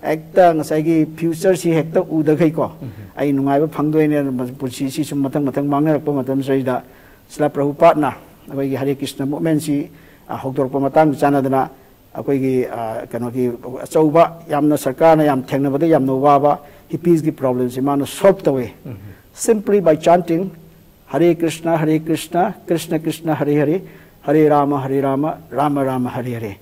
ꯍꯦꯛꯇ ꯉꯁꯥꯏꯒꯤ ꯐ꯭ꯌꯨꯆꯔꯁꯤ ꯍꯦꯛꯇ ꯎꯗꯈꯩꯀꯣ, ꯑꯩ ꯅꯨꯡꯉꯥꯏꯕ ꯐꯪꯗꯣꯏꯅꯦ, ꯄꯨꯟꯁꯤꯁꯤ ꯁꯨꯝ ꯃꯊꯪ ꯃꯊꯪ ꯃꯥꯡꯅꯔꯛꯄ ꯃꯇꯝꯁꯤꯗꯩꯗ ꯁꯤꯂꯥ ꯄ꯭ꯔꯚꯨꯄꯥꯗꯅ ꯑꯩꯈꯣꯏꯒꯤ ꯍꯔꯦ ꯀ꯭ꯔꯤꯁꯅ ꯃꯨꯚꯃꯦꯟꯁꯤ, ꯑ, ꯍꯧꯗꯣꯔꯛꯄ ꯃꯇꯥꯡꯒ ꯆꯥꯟꯅꯗꯅ, ꯑꯩꯈꯣꯏꯒꯤ, ꯑ, ꯀꯩꯅꯣꯒꯤ ꯑꯆꯧꯕ, ꯌꯥꯝꯅ ꯁꯔꯀꯥꯔꯅ ꯌꯥꯝ ꯊꯦꯡꯅꯕꯗ ꯌꯥꯝꯅ ꯋꯥꯕ ꯍꯤꯄꯤꯁꯀꯤ ꯄ꯭ꯔꯣꯕ꯭ꯂꯦꯝꯁꯤ ꯃꯥꯅ ꯁꯣꯜꯕ ꯇꯧꯋꯤ꯫ Simply by chanting Hare Krishna, Hare Krishna, Krishna Krishna, Hare Hare, Hare Rama, Hare Rama, Rama Rama, Hare Hare꯫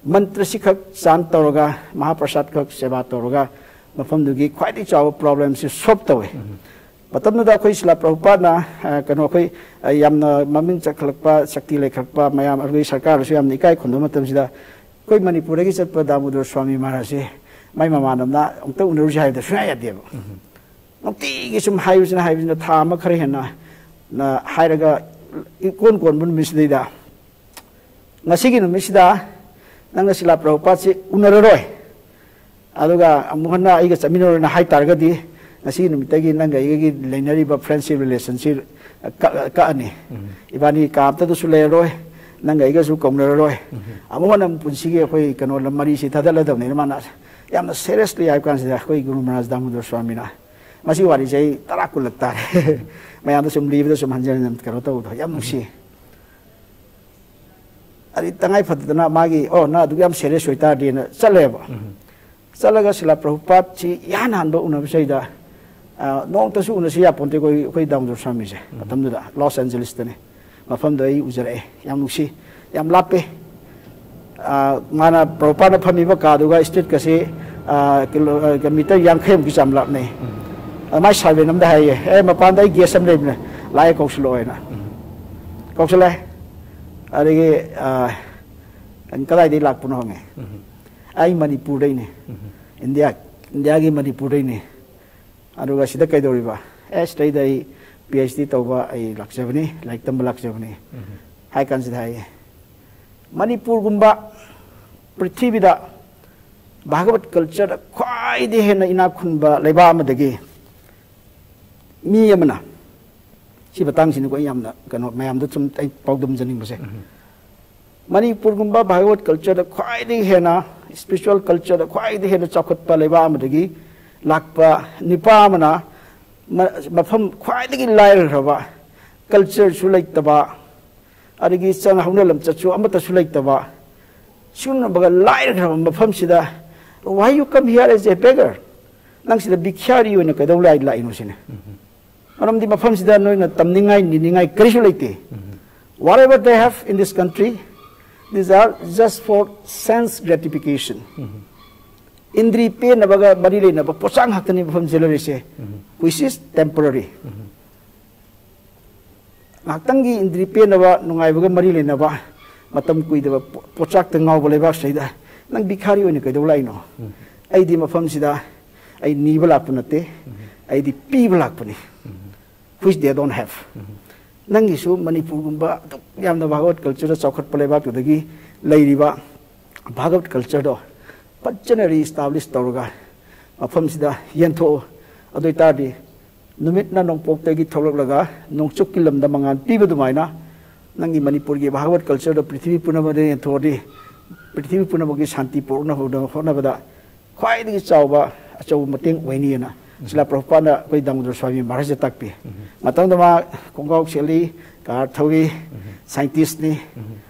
ꯃꯟꯇ꯭ꯔꯁꯤ ꯈꯛ ꯆꯥꯟ ꯇꯧꯔꯒ, ꯃꯍꯥꯄ꯭ꯔꯁꯥꯗ ꯈꯛ ꯁꯦꯕꯥ ꯇꯧꯔꯒ, ꯃꯐꯝꯗꯨꯒꯤ ꯈ꯭ꯋꯥꯏꯗꯒꯤ ꯆꯥꯎꯕ ꯄ꯭ꯔꯣꯕ꯭ꯂꯦꯝꯁꯤ ꯁꯣꯜꯕ ꯇꯧꯋꯤ꯫ ꯃꯇꯝꯗꯨꯗ ꯑꯩꯈꯣꯏ ꯁꯤꯂꯥ ꯄ꯭ꯔꯚꯨꯄꯥꯗꯅ, ꯑ, ꯀꯩꯅꯣ, ꯑꯩꯈꯣꯏ, ꯑ, ꯌꯥꯝꯅ ꯃꯃꯤꯡ ꯆꯠꯈꯠꯂꯛꯄ, ꯁꯛꯇꯤ ꯂꯩꯈꯠꯂꯛꯄ ꯃꯌꯥꯝ, ꯑꯩꯈꯣꯏ ꯁꯔꯀꯥꯔꯅꯁꯨ ꯌꯥꯝꯅ ꯏꯀꯥꯏ ꯈꯨꯝꯅꯕ ꯃꯇꯝꯁꯤꯗ, ꯑꯩꯈꯣꯏ ꯃꯅꯤꯄꯨꯔꯗꯒꯤ ꯆꯠꯄ ꯗꯥꯃꯣꯗꯣꯔ ꯁ꯭ꯋꯥꯃꯤ ꯃꯍꯥꯔꯥꯖꯁꯦ ꯃꯥꯏ ꯃꯃꯥꯟꯅꯕꯅ ꯑꯃꯨꯛꯇ ꯎꯅꯔꯨꯁꯤ ꯍꯥꯏꯕꯗ ꯁꯨꯡꯌꯥ ꯌꯥꯗꯦꯕ꯫ ꯅꯨꯡꯇꯤꯒꯤ ꯁꯨꯝ ꯍꯥꯏꯕꯁꯤꯅ, ꯍꯥꯏꯕꯁꯤꯅ, ꯊꯥ ꯑꯃ ꯈꯔ ꯍꯦꯟꯅ ꯅ ꯍꯥꯏꯔꯒ, ꯏꯀꯣꯟ ꯀꯣꯟꯕ ꯅꯨꯃꯤꯠꯁꯤꯗꯩꯗ, "ꯉꯁꯤꯒꯤ ꯅꯨꯃꯤꯠꯁꯤꯗ ꯅꯪꯅ ꯁꯤꯂꯥ ꯄ꯭ꯔꯚꯨꯄꯥꯗꯁꯤ ꯎꯅꯔꯔꯣꯏ, ꯑꯗꯨꯒ ꯑꯃꯨꯛ ꯍꯟꯅ ꯑꯩꯒ ꯆꯠꯃꯤꯟꯅꯔꯣꯏꯅ ꯍꯥꯏ ꯇꯥꯔꯒꯗꯤ, ꯉꯁꯤꯒꯤ ꯅꯨꯃꯤꯠꯇꯒꯤ ꯅꯪꯒ ꯑꯩꯒꯒꯤ ꯂꯩꯅꯔꯤꯕ ꯐ꯭ꯔꯦꯟꯁꯤꯞ ꯔꯤꯂꯦꯁꯟꯁꯤ ꯀꯛ-, ꯀꯛꯑꯅꯤ꯫ ꯏꯕꯥꯅꯤ ꯀꯥ ꯑꯝꯇꯗꯁꯨ ꯂꯩꯔꯔꯣꯏ, ꯅꯪꯒ ꯑꯩꯒꯁꯨ ꯀꯧꯅꯔꯔꯣꯏ, ꯑꯃꯨꯛ ꯍꯟꯅ ꯄꯨꯟꯁꯤꯒꯤ ꯑꯩꯈꯣꯏ ꯀꯩꯅꯣ ꯃꯔꯤꯁꯤ ꯊꯥꯗꯠꯂꯗꯕꯅꯤꯅ ꯃꯥꯅ ꯌꯥꯝꯅ ꯁꯦꯔꯤꯌꯁꯂꯤ ꯍꯥꯏꯕ ꯀꯥꯟꯁꯤꯗ ꯑꯩꯈꯣꯏ ꯒꯨꯔꯨ ꯃꯍꯥꯔꯥꯖ ꯗꯥꯃꯣꯗꯔ ꯁ꯭ꯋꯥꯃꯤꯅ, ꯃꯁꯤ ꯋꯥꯔꯤꯁꯦ ꯑꯩ ꯇꯔꯥ ꯀꯨꯟꯂꯛ ꯇꯥꯔꯦ꯫ ꯃꯌꯥꯝꯗ ꯁꯨꯝ ꯂꯤꯕꯗ ꯁꯨꯝ ꯍꯟꯖꯤꯟ ꯍꯟꯖꯤꯟ ꯀꯩꯅꯣ ꯇꯧꯕꯗꯣ ꯌꯥꯝ ꯅꯨꯡꯁꯤ꯫ ꯑꯗꯩ ꯇꯉꯥꯏ ꯐꯗꯗꯅ ꯃꯥꯒꯤ, "ꯑꯣ, ꯅꯪ ꯑꯗꯨꯛ ꯌꯥꯝ ꯁꯦꯔꯤꯌꯁ ꯑꯣꯏꯇꯥꯔꯗꯤꯅ" ꯆꯠꯂꯦꯕ꯫ ꯆꯠꯂꯒ ꯁꯤꯂꯥ ꯄ꯭ꯔꯚꯨꯄꯥꯗꯁꯤ ꯏꯍꯥꯟ ꯍꯥꯟꯕ ꯎꯅꯕꯁꯤꯗ, ꯑ, ꯅꯣꯡꯃꯇꯁꯨ ꯎꯅꯁꯤ ꯌꯥꯄꯣꯟꯇꯦ ꯑꯩꯈꯣꯏ, ꯑꯩꯈꯣꯏ ꯗꯥꯃꯣꯗꯣꯔ ꯁ꯭ꯋꯥꯃꯤꯁꯦ꯫ ꯃꯇꯝꯗꯨꯗ ꯂꯣꯁ ꯑꯦꯟꯖꯦꯂꯤꯁꯇꯅꯤ꯫ ꯃꯐꯝꯗꯣ ꯑꯩ ꯎꯖꯔꯛꯑꯦ꯫ ꯌꯥꯝ ꯅꯨꯡꯁꯤ, ꯌꯥꯝ ꯂꯥꯞꯄꯦ꯫ ꯑ, ꯃꯥꯅ ꯄ꯭ꯔꯚꯨꯄꯥꯗꯅ ꯐꯝꯃꯤꯕ ꯀꯥꯗꯨꯒ ꯁ꯭ꯇ꯭ꯔꯤꯠꯀꯁꯤ, ꯑ, ꯀꯤꯂꯣ-, ꯑ, ꯃꯤꯇꯔ ꯌꯥꯡꯈꯩꯃꯨꯛꯀꯤ ꯆꯥꯡ ꯂꯥꯞꯅꯩ꯫ ꯑꯗ ꯃꯥꯏ ꯁꯥꯔꯚꯦꯟ ꯑꯃꯗ ꯍꯥꯏꯌꯦ, "ꯑꯦ, ꯃꯄꯥꯟꯗ ꯑꯩ ꯒꯦꯁ ꯑꯃ ꯂꯩꯕꯅꯦ, ꯂꯥꯛꯑꯦ, ꯀꯧꯁꯤꯜꯂꯛꯑꯣ" ꯍꯥꯏꯅ꯫ ꯀꯧꯁꯤꯜꯂꯛꯑꯦ꯫ ꯑꯗꯒꯤ, ꯑ, "ꯀꯗꯥꯏꯗꯒꯤ ꯂꯥꯛꯄꯅꯣ?" ꯍꯪꯉꯦ꯫ "ꯑꯩ ꯃꯅꯤꯄꯨꯔꯗꯩꯅꯦ, ꯏꯟꯗꯤꯌꯥ, ꯏꯟꯗꯤꯌꯥꯒꯤ ꯃꯅꯤꯄꯨꯔꯗꯩꯅꯦ꯫ ꯑꯗꯨꯒ ꯁꯤꯗ ꯀꯩꯗꯧꯔꯤꯕ?" "ꯑꯦ, ꯁꯤꯗꯩꯗ ꯑꯩ ꯄꯤ ꯑꯩꯆ ꯗꯤ ꯇꯧꯕ ꯑꯩ ꯂꯥꯛꯆꯕꯅꯤ, ꯂꯥꯏꯔꯤꯛ ꯇꯝꯕ ꯂꯥꯛꯆꯕꯅꯤ" ꯍꯥꯏ ꯀꯥꯟꯁꯤꯗ ꯍꯥꯏꯌꯦ, ꯃꯅꯤꯄꯨꯔꯒꯨꯝꯕ ꯄ꯭ꯔꯤꯊꯤꯕꯤꯗ ꯚꯥꯒꯕꯠ ꯀꯜꯆꯔꯗ ꯈ꯭ꯋꯥꯏꯗꯒꯤ ꯍꯦꯟꯅ ꯏꯅꯥꯛ ꯈꯨꯟꯕ ꯂꯩꯕꯥꯛ ꯑꯃꯗꯒꯤ ꯃꯤ ꯑꯃꯅ, ꯁꯤ ꯃꯇꯥꯡꯁꯤꯅꯤꯀꯣ ꯑꯩ ꯌꯥꯝꯅ ꯀꯩꯅꯣ ꯃꯌꯥꯝꯗ ꯁꯨꯝ ꯑꯩ ꯄꯥꯎꯗꯝꯖꯅꯤꯡꯕꯁꯦ, ꯃꯅꯤꯄꯨꯔꯒꯨꯝꯕ ꯚꯥꯒꯕꯠ ꯀꯜꯆꯔꯗ ꯈ꯭ꯋꯥꯏꯗꯒꯤ ꯍꯦꯟꯅ, ꯏꯁꯄꯤꯔꯤꯆꯨꯋꯦꯜ ꯀꯜꯆꯔꯗ ꯈ꯭ꯋꯥꯏꯗꯒꯤ ꯍꯦꯟꯅ ꯆꯥꯎꯈꯠꯄ ꯂꯩꯕꯥꯛ ꯑꯃꯗꯒꯤ ꯂꯥꯛꯄ ꯅꯨꯄꯥ ꯑꯃꯅ ꯃ-, ꯃꯐꯝ ꯈ꯭ꯋꯥꯏꯗꯒꯤ ꯂꯥꯏꯔꯈ꯭ꯔꯕ, ꯀꯜꯆꯔꯁꯨ ꯂꯩꯇꯕ, ꯑꯗꯒꯤ ꯆꯠꯅ ꯍꯧꯅ ꯂꯝꯆꯠꯁꯨ ꯑꯃꯠꯇꯁꯨ ꯂꯩꯇꯕ, ꯁꯤꯒꯨꯝꯂꯕ ꯂꯥꯏꯔꯈ꯭ꯔꯕ ꯃꯐꯝꯁꯤꯗ, "Why you come here as a beggar?" ꯅꯪ ꯁꯤꯗ ꯚꯤꯈ꯭ꯌꯥꯔꯤ ꯑꯣꯏꯅ ꯀꯩꯗꯧ ꯂꯥꯛ-, ꯂꯥꯛꯏꯅꯣ ꯁꯤꯅꯤ꯫ ꯃꯔꯝꯗꯤ ꯃꯐꯝꯁꯤꯗ ꯅꯣꯏꯅ ꯇꯝꯅꯤꯡꯉꯥꯏ, ꯅꯤꯅꯤꯡꯉꯥꯏ ꯀꯔꯤꯁꯨ ꯂꯩꯇꯦ꯫ Whatever they have in this country, these are just for sense gratification. ꯏꯟꯗ꯭ꯔꯤ ꯄꯦꯟꯅꯕꯒ ꯃꯔꯤ ꯂꯩꯅꯕ ꯄꯣꯠꯁꯛ ꯉꯥꯛꯇꯅꯤ ꯃꯐꯝꯁꯤꯗ ꯂꯩꯔꯤꯁꯦ, which is temporary. ꯉꯥꯏꯍꯥꯛꯇꯪꯒꯤ ꯏꯟꯗ꯭ꯔꯤ ꯄꯦꯟꯅꯕ, ꯅꯨꯡꯉꯥꯏꯕꯒ ꯃꯔꯤ ꯂꯩꯅꯕ, ꯃꯇꯝ ꯀꯨꯏꯗꯕ ꯄꯣ-, ꯄꯣꯠꯆꯥꯛꯇ ꯉꯥꯎꯕ ꯂꯩꯕꯥꯛꯁꯤꯗꯩꯗ ꯅꯪ ꯚꯤꯈꯥꯔꯤ ꯑꯣꯏꯅ ꯀꯩꯗꯧ ꯂꯥꯛꯏꯅꯣ? ꯑꯩꯗꯤ ꯃꯐꯝꯁꯤꯗ ꯑꯩ ꯅꯤꯕ ꯂꯥꯛꯄ ꯅꯠꯇꯦ, ꯑꯩꯗꯤ ꯄꯤꯕ ꯂꯥꯛꯄꯅꯤ꯫ Which they don't have. ꯅꯪꯒꯤꯁꯨ ꯃꯅꯤꯄꯨꯔꯒꯨꯝꯕ ꯑꯗꯨꯛ ꯌꯥꯝꯅ ꯚꯥꯒꯋꯠ ꯀꯜꯆꯔꯗ ꯆꯥꯎꯈꯠꯄ ꯂꯩꯕꯥꯛꯇꯨꯗꯒꯤ ꯂꯩꯔꯤꯕ ꯚꯥꯒꯋꯠ ꯀꯜꯆꯔꯗꯣ ꯐꯖꯅ ꯔꯤꯑꯦꯁꯇꯥꯕ꯭ꯂꯤꯁ ꯇꯧꯔꯒ ꯃꯐꯝꯁꯤꯗ ꯌꯦꯟꯊꯣꯛꯑꯣ꯫ ꯑꯗꯨ ꯑꯣꯏ ꯇꯥꯔꯗꯤ ꯅꯨꯃꯤꯠꯅ ꯅꯣꯡꯄꯣꯛꯇꯒꯤ ꯊꯣꯛꯂꯛꯂꯒ ꯅꯣꯡꯆꯨꯞꯀꯤ ꯂꯝꯗ ꯃꯉꯥꯜ ꯄꯤꯕ ꯑꯗꯨꯃꯥꯏꯅ ꯅꯪꯒꯤ ꯃꯅꯤꯄꯨꯔꯒꯤ ꯚꯥꯒꯋꯠ ꯀꯜꯆꯔꯗꯣ ꯄ꯭ꯔꯤꯊꯤꯕꯤ ꯄꯨꯝꯅꯃꯛꯇ ꯌꯦꯟꯊꯣꯛꯑꯗꯤ, ꯄ꯭ꯔꯤꯊꯤꯕꯤ ꯄꯨꯝꯅꯃꯛꯀꯤ ꯁꯥꯟꯇꯤ ꯄꯨꯔꯛꯅꯕ ꯍꯣꯠꯅꯕꯗ ꯈ꯭ꯋꯥꯏꯗꯒꯤ ꯆꯥꯎꯕ ꯑꯆꯧꯕ ꯃꯇꯦꯡ ꯑꯣꯏꯅꯤꯅ ꯁꯤꯂꯥ ꯄ꯭ꯔꯚꯨꯄꯥꯗꯅ ꯑꯩꯈꯣꯏ ꯗꯥꯃꯣꯗꯣꯔ ꯁ꯭ꯋꯥꯃꯤ ꯃꯍꯥꯔꯥꯖꯇ ꯇꯥꯛꯄꯤ꯫ ꯃꯇꯝꯗ ꯃꯥ ꯈꯣꯡꯒ꯭ꯔꯥꯎ ꯁꯦꯠꯂꯤ, ꯀꯥꯔ ꯊꯧꯏ, ꯁꯥꯏꯟꯇꯤꯁꯅꯤ꯫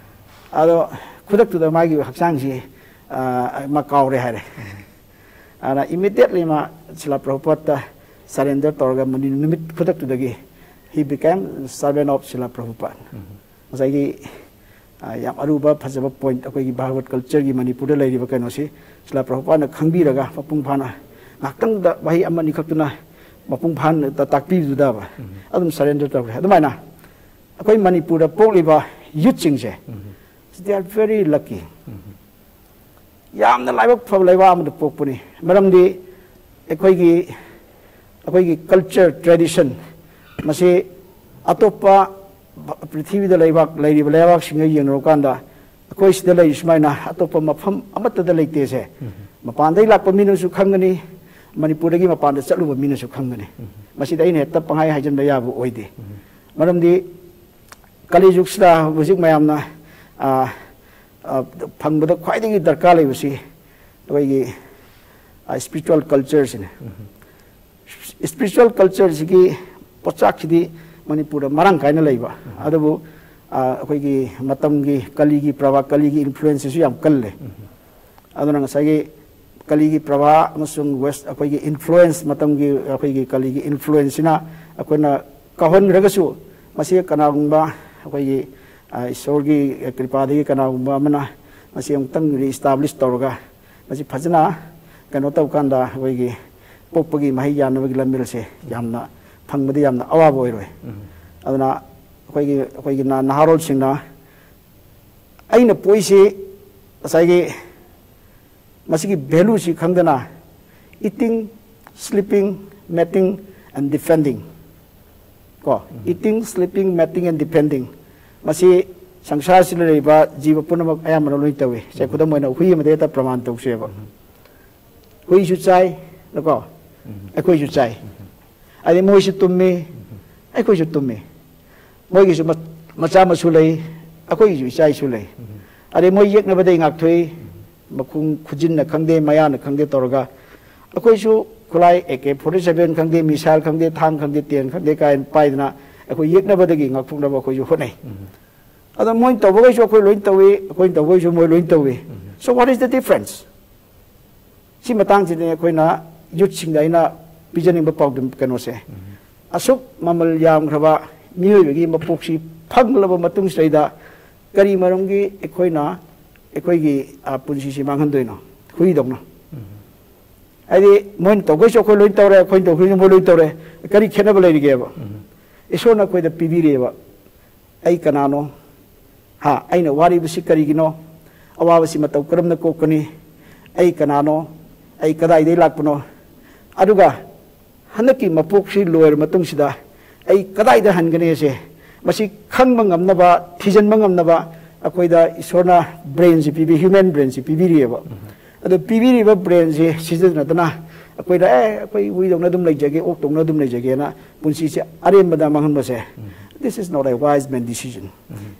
ꯑꯗꯣ ꯈꯨꯗꯛꯇꯨꯗ ꯃꯥꯒꯤ ꯍꯛꯆꯥꯡꯁꯤ, ꯑ, ꯃꯥ ꯀꯥꯎꯔꯦ ꯍꯥꯏꯔꯦ꯫ ꯑꯗꯨꯅ immediately ꯃꯥ ꯁꯤꯂꯥ ꯄ꯭ꯔꯚꯨꯄꯥꯗꯇ surrender ꯇꯧꯔꯒ ꯃꯅꯤ-, ꯅꯨꯃꯤꯠ ꯈꯨꯗꯛꯇꯨꯗꯒꯤ he became servant of Sheela ꯄ꯭ꯔꯚꯨꯄꯥꯗ꯫ ꯉꯁꯥꯏꯒꯤ, ꯑ, ꯌꯥꯝ ꯑꯔꯨꯕ ꯐꯖꯕ point, ꯑꯩꯈꯣꯏꯒꯤ ꯚꯥꯒꯋꯠ ꯀꯜꯆꯔꯒꯤ ꯃꯅꯤꯄꯨꯔꯗ ꯂꯩꯔꯤꯕ ꯀꯩꯅꯣꯁꯤ ꯁꯤꯂꯥ ꯄ꯭ꯔꯚꯨꯄꯥꯗꯅ ꯈꯪꯕꯤꯔꯒ ꯃꯄꯨꯡ ꯐꯥꯅ, ꯉꯥꯏꯍꯥꯛꯇꯪꯗ ꯋꯥꯍꯩ ꯑꯃꯅꯤ ꯈꯛꯇꯨꯅ ꯃꯄꯨꯡ ꯐꯥꯅ ꯇꯥꯛꯄꯤꯕꯗꯨꯗ ꯑꯗꯨꯝ surrender ꯇꯧꯈ꯭ꯔꯦ꯫ ꯑꯗꯨꯃꯥꯏꯅ ꯑꯩꯈꯣꯏ ꯃꯅꯤꯄꯨꯔꯗ ꯄꯣꯛꯂꯤꯕ youthꯁꯤꯡꯁꯦ, they are very lucky꯫ ꯌꯥꯝꯅ ꯂꯥꯏꯕꯛ ꯐꯕ ꯂꯩꯕꯥꯛ ꯑꯃꯗ ꯄꯣꯛꯄꯅꯤ꯫ ꯃꯔꯝꯗꯤ ꯑꯩꯈꯣꯏꯒꯤ, ꯑꯩꯈꯣꯏꯒꯤ culture, tradition ꯃꯁꯤ ꯑꯇꯣꯞꯄ ꯄ꯭ꯔꯤꯊꯤꯕꯤꯗ ꯂꯩꯕꯥꯛ, ꯂꯩꯔꯤꯕ ꯂꯩꯕꯥꯛꯁꯤꯡꯒ ꯌꯦꯡꯅꯔꯨꯀꯥꯟꯗ ꯑꯩꯈꯣꯏ ꯁꯤꯗ ꯂꯩꯔꯤ ꯁꯨꯃꯥꯏꯅ ꯑꯇꯣꯞꯄ ꯃꯐꯝ ꯑꯃꯠꯇꯗ ꯂꯩꯇꯦꯁꯦ꯫ ꯃꯄꯥꯟꯗꯒꯤ ꯂꯥꯛꯄ ꯃꯤꯅꯁꯨ ꯈꯪꯒꯅꯤ, ꯃꯅꯤꯄꯨꯔꯗꯒꯤ ꯃꯄꯥꯟꯗ ꯆꯠꯂꯨꯕ ꯃꯤꯅꯁꯨ ꯈꯪꯒꯅꯤ꯫ ꯃꯁꯤꯗ ꯑꯩꯅ ꯍꯦꯛꯇ ꯄꯪꯍꯥꯏ ꯍꯥꯏꯖꯤꯟꯕ ꯌꯥꯕ ꯑꯣꯏꯗꯦ꯫ ꯃꯔꯝꯗꯤ ꯀꯂꯤꯖꯨꯛꯁꯤꯗ ꯍꯧꯖꯤꯛ ꯃꯌꯥꯝꯅ, ꯑ, ꯑ, ꯐꯪꯕꯗ ꯈ꯭ꯋꯥꯏꯗꯒꯤ ꯗꯔꯀꯥꯔ ꯂꯩꯕꯁꯤ ꯑꯩꯈꯣꯏꯒꯤ, ꯑ, spiritual cultureꯁꯤꯅꯤ꯫ Spiritual cultureꯁꯤꯒꯤ ꯄꯣꯠꯆꯥꯛꯁꯤꯗꯤ ꯃꯅꯤꯄꯨꯔꯗ ꯃꯔꯥꯡ ꯀꯥꯏꯅ ꯂꯩꯕ, ꯑꯗꯨꯕꯨ, ꯑ, ꯑꯩꯈꯣꯏꯒꯤ ꯃꯇꯝꯒꯤ ꯀꯂꯤꯒꯤ ꯄ꯭ꯔꯚꯥ, ꯀꯂꯤꯒꯤ influenceꯁꯤꯁꯨ ꯌꯥꯝ ꯀꯜꯂꯦ꯫ ꯑꯗꯨꯅ ꯉꯁꯥꯏꯒꯤ ꯀꯂꯤꯒꯤ ꯄ꯭ꯔꯚꯥ ꯑꯃꯁꯨꯡ West, ꯑꯩꯈꯣꯏꯒꯤ influence, ꯃꯇꯝꯒꯤ ꯑꯩꯈꯣꯏꯒꯤ ꯀꯂꯤꯒꯤ influenceꯁꯤꯅ ꯑꯩꯈꯣꯏꯅ ꯀꯥꯎꯍꯟꯈ꯭ꯔꯒꯁꯨ, ꯃꯁꯤ ꯀꯅꯥꯒꯨꯝꯕ ꯑꯩꯈꯣꯏꯒꯤ, ꯑ, ꯏꯁꯣꯔꯒꯤ ꯀ꯭ꯔꯤꯄꯥꯗꯒꯤ ꯀꯅꯥꯒꯨꯝꯕ ꯑꯃꯅ ꯃꯁꯤ ꯑꯃꯨꯛꯇꯪ re-establish ꯇꯧꯔꯒ, ꯃꯁꯤ ꯐꯖꯅ ꯀꯩꯅꯣ ꯇꯧꯀꯥꯟꯗ ꯑꯩꯈꯣꯏꯒꯤ ꯄꯣꯛꯄꯒꯤ ꯃꯍꯩ ꯌꯥꯟꯅꯕꯒꯤ ꯂꯝꯕꯦꯜꯁꯦ ꯌꯥꯝꯅ ꯐꯪꯕꯗꯤ ꯌꯥꯝꯅ ꯑꯋꯥꯕ ꯑꯣꯏꯔꯣꯏ꯫ ꯑꯗꯨꯅ ꯑꯩꯈꯣꯏꯒꯤ, ꯑꯩꯈꯣꯏꯒꯤ ꯅ-, ꯅꯍꯥꯔꯣꯜꯁꯤꯡꯅ ꯑꯩꯅ ꯄꯣꯛꯏꯁꯤ ꯉꯁꯥꯏꯒꯤ ꯃꯁꯤꯒꯤ valueꯁꯤ ꯈꯪꯗꯅ eating, sleeping, mating and defending, ꯀꯣ, eating, sleeping, mating and defending, ꯃꯁꯤ ꯁꯪꯁꯥꯔꯁꯤꯗ ꯂꯩꯔꯤꯕ ꯖꯤꯕ ꯄꯨꯝꯅꯃꯛ ꯑꯌꯥꯝꯕꯅ ꯂꯣꯏ ꯇꯧꯏ꯫ ꯁꯦ, ꯈꯨꯗꯝ ꯑꯣꯏꯅ ꯍꯨꯏ ꯑꯃꯗ ꯍꯦꯛꯇ ꯄ꯭ꯔꯃꯥꯟ ꯇꯧꯁꯦꯕ꯫ ꯍꯨꯏꯁꯨ ꯆꯥꯏ, ꯅꯀꯣ? ꯑꯩꯈꯣꯏꯁꯨ ꯆꯥꯏ꯫ ꯑꯗꯩ ꯃꯣꯏꯁꯨ ꯇꯨꯝꯃꯤ, ꯑꯩꯈꯣꯏꯁꯨ ꯇꯨꯝꯃꯤ꯫ ꯃꯣꯏꯒꯤꯁꯨ ꯃ-, ꯃꯆꯥ ꯃꯁꯨ ꯂꯩ, ꯑꯩꯈꯣꯏꯒꯤꯁꯨ ꯏꯆꯥ ꯏꯁꯨ ꯂꯩ꯫ ꯑꯗꯩ ꯃꯣꯏ ꯌꯦꯛꯅꯕꯗꯩ ꯉꯥꯛꯊꯣꯛꯏ, ꯃꯈꯣꯡ ꯈꯨꯖꯤꯟꯅ ꯈꯪꯗꯦ, ꯃꯌꯥꯅ ꯈꯪꯗꯦ ꯇꯧꯔꯒ꯫ ꯑꯩꯈꯣꯏꯁꯨ ꯈꯨꯠꯂꯥꯏ ꯑꯦ ꯀꯦ ꯐꯣꯔꯇꯤ ꯁꯚꯦꯟ ꯈꯪꯗꯦ, ꯃꯤꯁꯥꯏꯜ ꯈꯪꯗꯦ, ꯊꯥꯡ ꯈꯪꯗꯦ, ꯇꯦꯟ ꯈꯪꯗꯦ ꯀꯥꯏꯅ ꯄꯥꯏꯗꯅ ꯑꯩꯈꯣꯏ ꯌꯦꯛꯅꯕꯗꯒꯤ ꯉꯥꯛꯊꯣꯛꯅꯕ ꯑꯩꯈꯣꯏꯁꯨ ꯍꯣꯠꯅꯩ꯫ ꯑꯗꯣ ꯃꯣꯏꯅ ꯇꯧꯕꯈꯩꯁꯨ ꯑꯩꯈꯣꯏ ꯂꯣꯏ ꯇꯧꯏ, ꯑꯩꯈꯣꯏꯅ ꯇꯧꯕꯈꯩꯁꯨ ꯃꯣꯏ ꯂꯣꯏ ꯇꯧꯏ꯫ So what is the difference? ꯁꯤ ꯃꯇꯥꯡꯁꯤꯗꯅꯤ ꯑꯩꯈꯣꯏꯅ ꯌꯨꯠꯁꯤꯡꯗ ꯑꯩꯅ ꯄꯤꯖꯅꯤꯡꯕ ꯄꯥꯎꯗꯝ ꯀꯩꯅꯣꯁꯦ꯫ ꯑꯁꯨꯛ ꯃꯃꯜ ꯌꯥꯝꯈ꯭ꯔꯕ ꯃꯤꯑꯣꯏꯕꯒꯤ ꯃꯄꯣꯛꯁꯤ ꯐꯪꯂꯕ ꯃꯇꯨꯡꯁꯤꯗꯩꯗ ꯀꯔꯤ ꯃꯔꯝꯒꯤ ꯑꯩꯈꯣꯏꯅ ꯑꯩꯈꯣꯏꯒꯤ, ꯑ, ꯄꯨꯟꯁꯤꯁꯤ ꯃꯥꯡꯍꯟꯗꯣꯏꯅꯣ? ꯍꯨꯏꯗꯧꯅ꯫ ꯍꯥꯏꯗꯤ ꯃꯣꯏꯅ ꯇꯧꯈꯩꯁꯨ ꯑꯩꯈꯣꯏ ꯂꯣꯏ ꯇꯧꯔꯦ, ꯑꯩꯈꯣꯏꯅ ꯇꯧꯈꯩꯁꯨ ꯃꯣꯏ ꯂꯣꯏ ꯇꯧꯔꯦ꯫ ꯀꯔꯤ ꯈꯦꯠꯅꯕ ꯂꯩꯔꯤꯒꯦꯕ? ꯏꯁꯣꯔꯅ ꯑꯩꯈꯣꯏꯗ ꯄꯤꯕꯤꯔꯤꯑꯕ꯫ ꯑꯩ ꯀꯅꯥꯅꯣ? ꯍꯥ, ꯑꯩꯅ ꯋꯥꯔꯤꯕꯁꯤ ꯀꯔꯤꯒꯤꯅꯣ? ꯑꯋꯥꯕꯁꯤ ꯃꯇꯧ ꯀꯔꯝꯅ ꯀꯣꯛꯀꯅꯤ? ꯑꯩ ꯀꯅꯥꯅꯣ? ꯑꯩ ꯀꯗꯥꯏꯗꯒꯤ ꯂꯥꯛꯄꯅꯣ? ꯑꯗꯨꯒ ꯍꯟꯗꯛꯀꯤ ꯃꯄꯣꯛꯁꯤ ꯂꯣꯏꯔ ꯃꯇꯨꯡꯁꯤꯗ ꯑꯩ ꯀꯗꯥꯏꯗ ꯍꯟꯒꯅꯤꯁꯦ, ꯃꯁꯤ ꯈꯪꯕ ꯉꯝꯅꯕ, ꯊꯤꯖꯤꯟꯕ ꯉꯝꯅꯕ ꯑꯩꯈꯣꯏꯗ ꯏꯁꯣꯔꯅ ꯕ꯭ꯔꯦꯟꯁꯤ ꯄꯤꯕꯤ, ꯍ꯭ꯌꯨꯃꯦꯟ ꯕ꯭ꯔꯦꯟꯁꯤ ꯄꯤꯕꯤꯔꯤꯑꯕ꯫ ꯑꯗꯣ ꯄꯤꯕꯤꯔꯤꯕ ꯕ꯭ꯔꯦꯟꯁꯤ ꯁꯤꯖꯤꯟꯅꯗꯅ ꯑꯩꯈꯣꯏꯗ, "ꯑꯦ, ꯑꯩꯈꯣꯏ ꯍꯨꯏꯗꯧꯅ ꯑꯗꯨꯝ ꯂꯩꯖꯒꯦ, ꯑꯣꯛꯇꯧꯅ ꯑꯗꯨꯝ ꯂꯩꯖꯒꯦꯅ" ꯄꯨꯟꯁꯤꯁꯦ ꯑꯔꯦꯝꯕꯗ ꯃꯥꯡꯍꯟꯕꯁꯦ, this is not a wise man decision.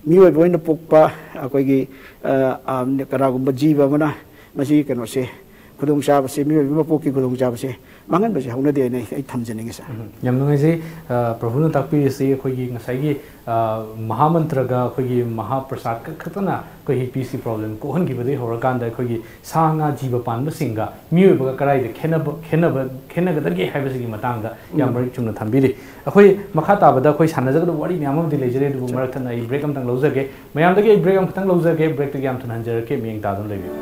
ꯃꯤꯑꯣꯏꯕ ꯑꯣꯏꯅ ꯄꯣꯛꯄ ꯑꯩꯈꯣꯏꯒꯤ, ꯑ, ꯑ, ꯀꯅꯥꯒꯨꯝꯕ ꯖꯤꯕ ꯑꯃꯅ ꯃꯁꯤꯒꯤ ꯀꯩꯅꯣꯁꯦ, ꯈꯨꯗꯣꯡꯆꯥꯕꯁꯦ, ꯃꯤꯑꯣꯏꯕ ꯃꯄꯣꯛꯀꯤ ꯈꯨꯗꯣꯡꯆꯥꯕꯁꯦ ꯃꯥꯡꯍꯟꯕꯁꯦ ꯍꯧꯅꯗꯦ ꯍꯥꯏꯅ ꯑꯩ, ꯑꯩ ꯊꯝꯖꯅꯤꯡꯉꯤ, ꯁꯥꯔ꯫ ꯎꯝ, ꯌꯥꯝ ꯅꯨꯡꯉꯥꯏꯖꯩ꯫ ꯑ, ꯄ꯭ꯔꯚꯨꯅ ꯇꯥꯛꯄꯤꯔꯤꯁꯤ ꯑꯩꯈꯣꯏꯒꯤ ꯉꯁꯥꯏꯒꯤ, ꯑ, ꯃꯍꯥꯃꯟꯇ꯭ꯔꯒ ꯑꯩꯈꯣꯏꯒꯤ ꯃꯍꯥꯄ꯭ꯔꯁꯥꯗ ꯈꯛ-, ꯈꯛꯇꯅ ꯑꯩꯈꯣꯏ ꯍꯤ ꯄꯤꯁꯤ ꯄ꯭ꯔꯣꯕ꯭ꯂꯦꯝ ꯀꯣꯛꯍꯟꯈꯤꯕꯗꯒꯤ ꯍꯧꯔꯀꯥꯟꯗ ꯑꯩꯈꯣꯏꯒꯤ ꯁꯥ ꯉꯥ ꯖꯤꯕ ꯄꯥꯟꯕꯁꯤꯡꯒ ꯃꯤꯑꯣꯏꯕꯒ ꯀꯗꯥꯏꯗ ꯈꯦꯠꯅꯕ, ꯈꯦꯠꯅꯕ, ꯈꯦꯠꯅꯒꯗꯒꯦ ꯍꯥꯏꯕꯁꯤꯒꯤ ꯃꯇꯥꯡꯗ ꯌꯥꯝ ꯎꯝ꯫ ꯃꯔꯤꯛ ꯆꯨꯝꯅ ꯊꯝꯕꯤꯔꯤ꯫ ꯑꯩꯈꯣꯏ ꯃꯈꯥ ꯇꯥꯕꯗ ꯑꯩꯈꯣꯏ ꯁꯥꯟꯅꯖꯒꯗꯕ ꯋꯥꯔꯤ ꯃꯌꯥꯝ ꯑꯃꯗꯤ ꯂꯩꯖꯔꯤ, ꯑꯗꯨꯕꯨ ꯆꯨꯝ꯫ ꯃꯔꯛ ꯊꯠꯅ ꯑꯩ ꯕ꯭ꯔꯦꯛ ꯑꯃꯇꯪ ꯂꯧꯖꯒꯦ꯫ ꯃꯌꯥꯝꯗꯒꯤ ꯑꯩ ꯕ꯭ꯔꯦꯛ ꯑꯃꯈꯛꯇꯪ ꯂꯧꯖꯒꯦ, ꯕ꯭ꯔꯦꯛꯇꯒꯤ ꯌꯥꯝ ꯊꯨꯅ ꯍꯟꯖꯔꯛꯀꯦ, ꯃꯤꯠꯌꯦꯡ ꯇꯥꯗꯨꯅ ꯂꯩꯕꯤꯌꯨ꯫